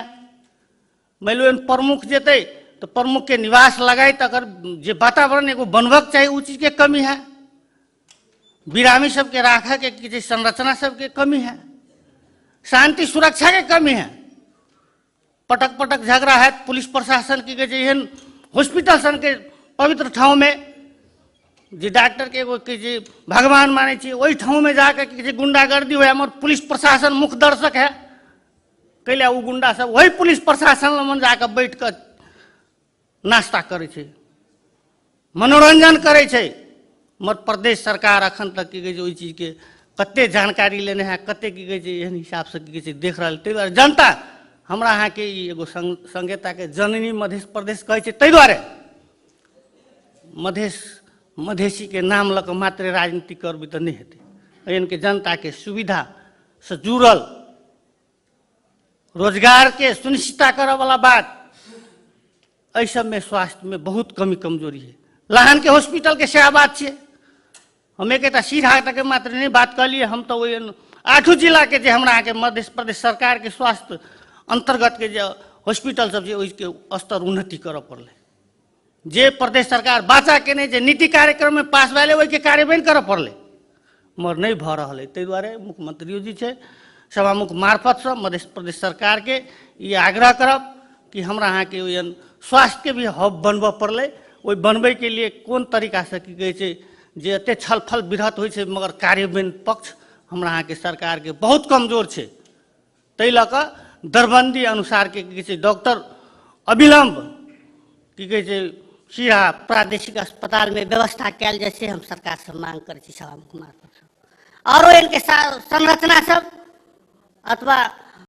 मानि लू एहन प्रमुख जेतै तऽ प्रमुखके निवास लगाइत अगर जे वातावरण एगो बनबक चाही ओ चीजके कमी है। बिरामी सबके राखऽके की छै संरचना सबके कमी है। शांति सुरक्षाके कमी है। पटक पटक झगड़ा है, पुलिस प्रशासन की कहै छै एहन हॉस्पिटल सनके पवित्र ठाउँमे जे डॉक्टरके एगो की छै भगवान मानै छी, ओहि ठाउँमे जाके की कहै छै गुंडागर्दी हुए, हमर पुलिस प्रशासन मुख दर्शक है। कैला ओ गुंडा सब वही पुलिस प्रशासन लग जाके बैठ कऽ नाश्ता करै छै, मनोरंजन करै छै। मध्य प्रदेश सरकार अखन तक की कहै छै ओहि चीजके कते जानकारी लेने है, कते की कहै छै एहन हिसाबसँ की कहै छै देख रहल। ताहि दुआरे जनता हमरा अहाँके ई एगो संघीयताके जननी मध्य प्रदेश कहै छै। ताहि दुआरे मधेश मधेसीके नाम लऽ कऽ मात्र राजनीति करबै तऽ नहि हेतै। एहनके जनताके सुविधासँ जुड़ल रोजगारके सुनिश्चितता करऽवला बात, एहि सबमे स्वास्थ्यमे बहुत कमी कमजोरी है। लहानके हॉस्पिटलके सएह बात छै। हम एकेटा सीधा तक मात्र नहि बात कहलियै, हम तऽ ओहि आठो जिलाके जे हमरा अहाँके मध्य प्रदेश सरकारके स्वास्थ्य अन्तर्गतके जे हॉस्पिटल सब छै ओहिके स्तर उन्नति करऽ पड़लै। जे प्रदेश सरकार बाचा केने जे नीति कार्यक्रममे पास भेलै ओहिके कार्यान्वयन करऽ पड़लै, मगर नहि भऽ रहल अइ। ताहि दुआरे मुख्यमंत्रियो जी छै सभामुख मार्फतसँ मध्य प्रदेश सरकारके ई आग्रह करब कि हमरा अहाँके ओहन स्वास्थ्यके भी हब बनबऽ पड़लै। ओहि बनबैके लिए कोन तरीकासँ की कहै छै जे एते छलफल बृहत होइ छै, मगर कार्यान्वयन पक्ष हमरा अहाँके सरकारके बहुत कमजोर छै। ताहि लऽ कऽ दरबन्दी अनुसारके की कहै छै डॉक्टर अविलम्ब की कहै छै सीधा प्रादेशिक अस्पतालमे व्यवस्था कयल जाइ से हम सरकारसँ मांग करै छी सभामुख मार्फतसँ। आरो इनके संरचना सब अथवा